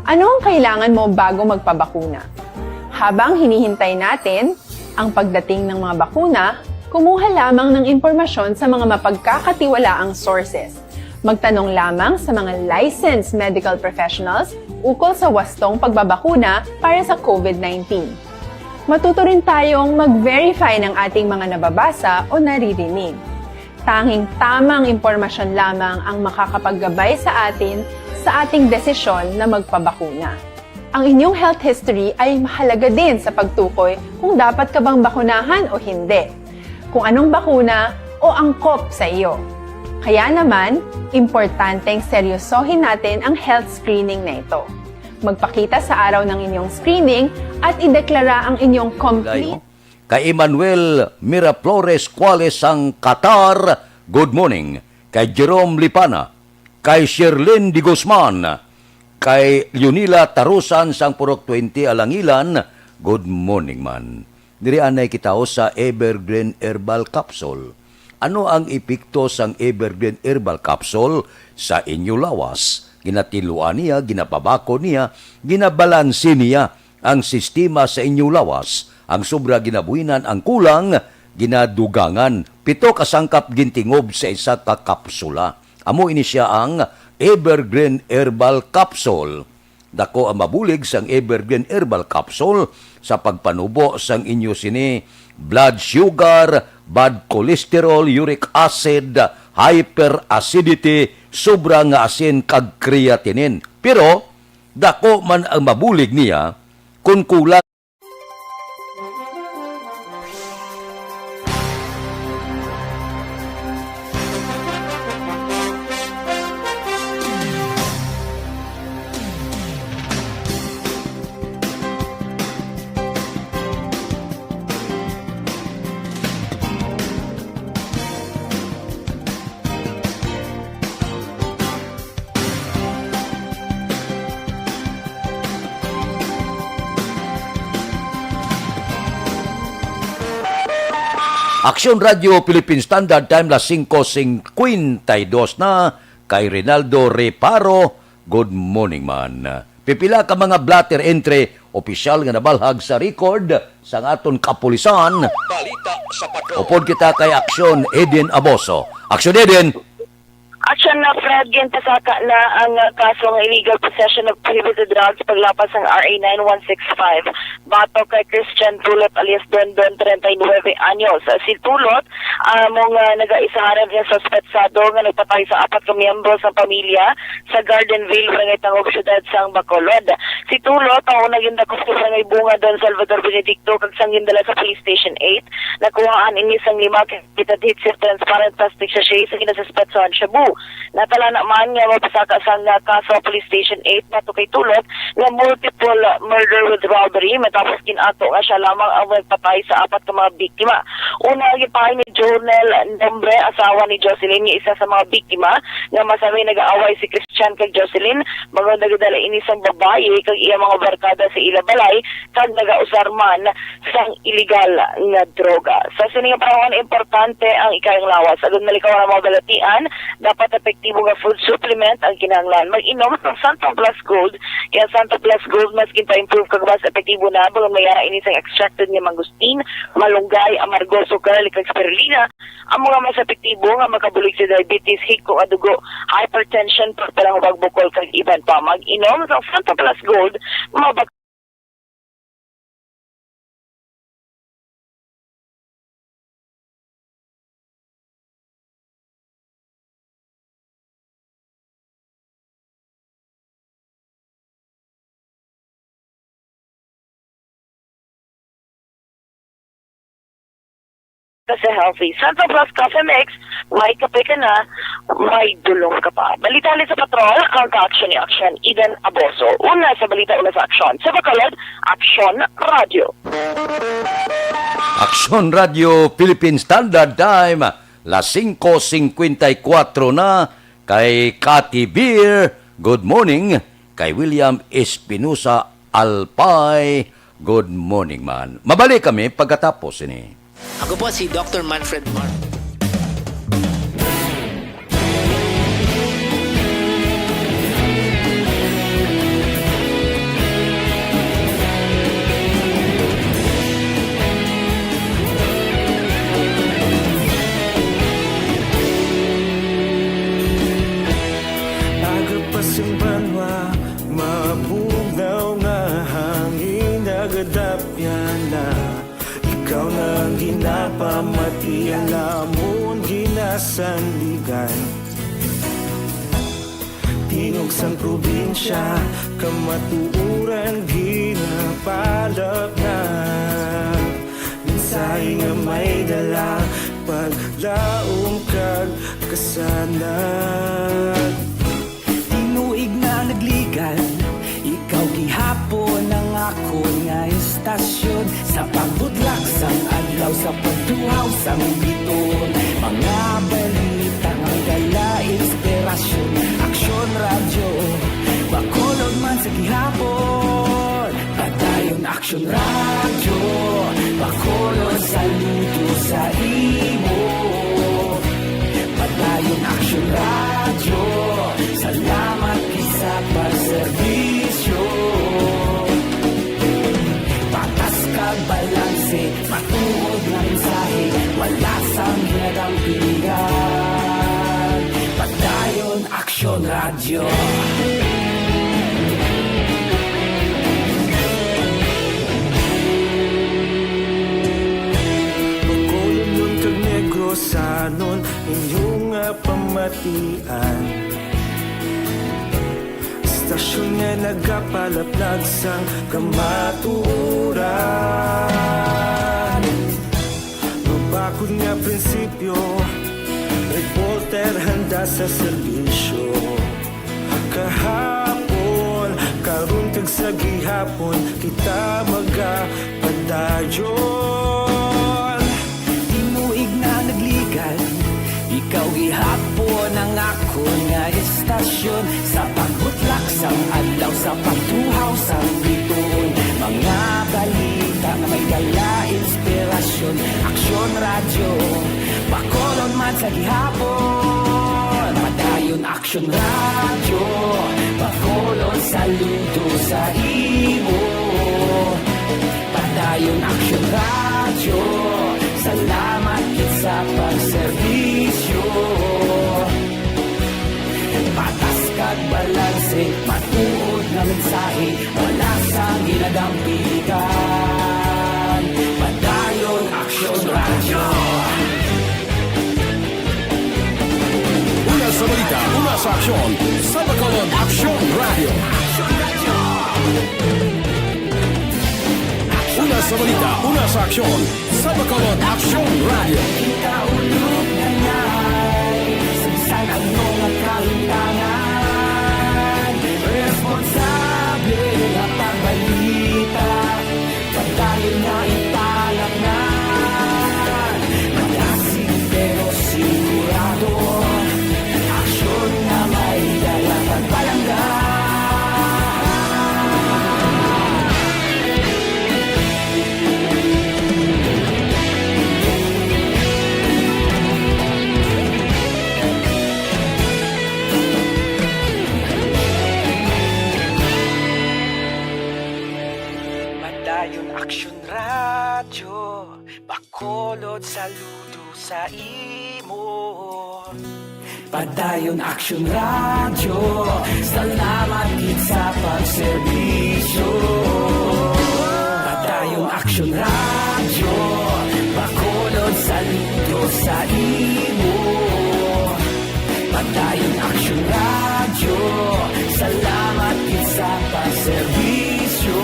Ano ang kailangan mo bago magpabakuna? Habang hinihintay natin ang pagdating ng mga bakuna, kumuha lamang ng impormasyon sa mga mapagkakatiwalaang sources. Magtanong lamang sa mga licensed medical professionals ukol sa wastong pagbabakuna para sa COVID nineteen. Matuto rin tayong mag-verify ng ating mga nababasa o naririnig. Tanging tamang impormasyon lamang ang makakapaggabay sa atin sa ating desisyon na magpabakuna. Ang inyong health history ay mahalaga din sa pagtukoy kung dapat ka bang bakunahan o hindi, kung anong bakuna o angkop sa iyo. Kaya naman, importanteng seryosohin natin ang health screening na ito. Magpakita sa araw ng inyong screening at ideklara ang inyong complete Kay Emmanuel Miraflores Cuales sang Qatar, good morning. Kay Jerome Lipana, kay Sherlyn de Guzman, kay Leonila Tarusan sang Purok twenty Alangilan, good morning man. Diri anay kita sa Evergreen Herbal Capsule. Ano ang epekto sang Evergreen Herbal Capsule sa inyo lawas? Ginatinluan niya, ginapabakod niya, ginabalanse niya ang sistema sa inyo lawas. Ang sobra ginabuhinan, ang kulang ginadugangan. Pito ka sangkap gintingob sa isa ka kapsula. Amo ini sia ang Evergreen Herbal Capsule. Dako ang mabulig sang Evergreen Herbal Capsule sa pagpanubo sang inyo sini blood sugar, bad cholesterol, uric acid, hyperacidity, sobra nga asin kag creatinine. Pero dako man ang mabulig niya kon kulang. Aksyon Radyo Philippine Standard Time, las singko singkwenta y dos na, kay Rinaldo Reparo, good morning man. Pipila ka mga blotter entry, opisyal nga nabalhag sa record sang aton kapulisan. Balita sa Patrol. Upod kita kay Aksyon Eden Aboso. Aksyon Eden! Aksyon na, Fred, ginpasaka na ang, ah, kaso nga illegal possession of prohibited drugs paglapas sang R A nine one six five batok kay Christian Tulot alias Dondon, treinta y nueve anyos. Si Tulot, ah, amo nga nagaisaharan nga suspetsado nga nagpatay sa apat ka miyembro sang pamilya sa Gardenville, Barangay Tangog, Siyudad sang Bacolod. Si Tulot, ang una gindakop sa Barangay Bunga, Don Salvador Benedicto, kag sang gindala sa Police Station eight, nakuhaan ini sang lima ka heated heat seal transparent plastic sachet sa ginasuspetsahan shabu. Natalana man nga mapasaka sang, ah, kaso ang Police Station eight batok kay Tulot nga multiple murder with robbery, matapos gin-ato nga siya lamang ang nagpatay sa apat ka mga biktima. Una, gipahay ni Jonel Nombre, asawa ni Jocelyn, nga isa sa mga biktima, nga masami nag-aaway si Christian kag Jocelyn, bangod nagadala ini sang babayi kag iya mga barkada sa ila balay kag nagausar man sang iligal nga droga. Sa sini nga panahon, importante ang ikayang lawas. Agod malikawan ang mga balatian, dapat epektibo nga food supplement ang kinahanglan. Mag-inom sang Santo Plus Gold. Kay ang Santo Plus Gold mas ginpa-improve kag mas epektibo na, bangod may ara ini sang extracted nga mangosteen, malunggay, amargo, sugarlic, kag spirulina, ang mga mas epektibo nga makabulig sa diabetes, higko nga dugo, hypertension, pagpalahubag bukol, kag iban pa. Mag-inom sang Santo Plus Gold, mabak- Kasi healthy. Santo Plus Coffee Mix, may kape ka na, may dulong ka pa. Balita ni sa Patrol, ang ka-aksyon ni Aksyon, Eden Aboso. Una sa balita, una sa aksyon. Sa Bacolod, Aksyon Radyo. Aksyon Radyo Philippine Standard Time, las singko singkwenta y kuwatro na, kay Cathy Beer, good morning. Kay William Espinosa Alpay, good morning man. Mabalik kami pagkatapos ini. Ako po si Doctor Manfred Mar. Aga pa sing banwa, mabugnaw nga hangin, nagadapyan na. Ikaw na ang ginapamati, alam Sanligan. Tingog sang probinsya, kamatuoran ginapalapnag. Mensahe nga may dala, paglaom kag kasanag. Tinuig na nagligan, ikaw gihapon ang akon nga istasyon. Sa pagbudlak sang adlaw, sa pagtuhaw sang biton, mga balita nga may dala inspirasyon. Aksyon Radyo, Bacolod man sa gihapon. Padayon Aksyon Radyo, Bacolod, saludo sa imo. Padayon Aksyon Radyo, salamat gid sa pagserbisyo. Patas kag balanse, matuod nga mensahe, wala sang ginadampigan. Padayon Aksyon Radyo. Bacolodnon kag Negrosanon, inyo nga pamatian. Istasyon nga nagapalaplag sang kamatuoran. Mabakod nga prinsipyo, reporter handa sa serbisyo. Kahapon, karon kag sa gihapon, kita magapadayon. Tinuig na nagligan, ikaw gihapon ang akon nga istasyon. Sa pagbutlak sang adlaw, sa pagtuhaw sang bituon, mga balita nga may dala inspirasyon. Aksyon Radyo, Bacolod man sa gihapon. Padayon Aksyon Radyo, Bacolod, saludo sa imo. Padayon Aksyon Radyo, salamat gid sa pagserbisyo. Patas kag balanse, matuod nga mensahe, wala sang ginadampigan. Padayon Aksyon Radyo. Una sa balita, una sa aksyon, sa Bacolod Aksyon Radyo. Una sa balita, una sa aksyon, sa Bacolod Aksyon Radyo. Kita ulog na ngay, sa bisan ano nga kahimtangan, responsable nga pagbalita, padayon nga ipalapngan. Malasig pero sigurado, aksyon nga may dala pagpalangga. Padayon Aksyon Radyo, Bacolod, saludo sa imo. Padayon Aksyon Radyo, salamat gid sa pagserbisyo. Padayon Aksyon Radyo, Bacolod, saludo sa imo. Padayon Aksyon Radyo, salamat gid sa pagserbisyo.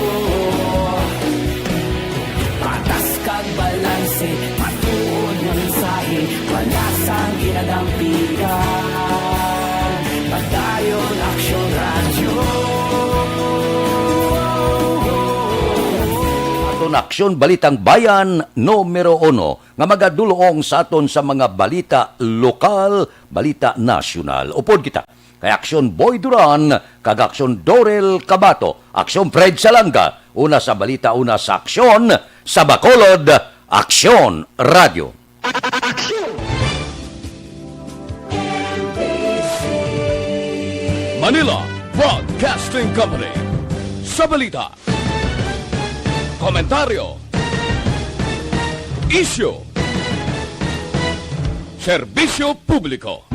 Patas kag balanse, matuod nga mensahe, wala sang ginadampigan. Padayon Aksyon Radyo. Aton aksyon, Balitang Bayan numero uno, nga magadulong sa aton sa mga balita lokal, balita nasyonal. Upod kita kay Aksyon Boy Duran kag Aksyon Dorel Cabato, Aksyon Fred Salanga, una sa balita, una sa aksyon, sa Bacolod, Aksyon Radyo. Manila Broadcasting Company. Sa balita, komentaryo, isyu, serbisyo publiko.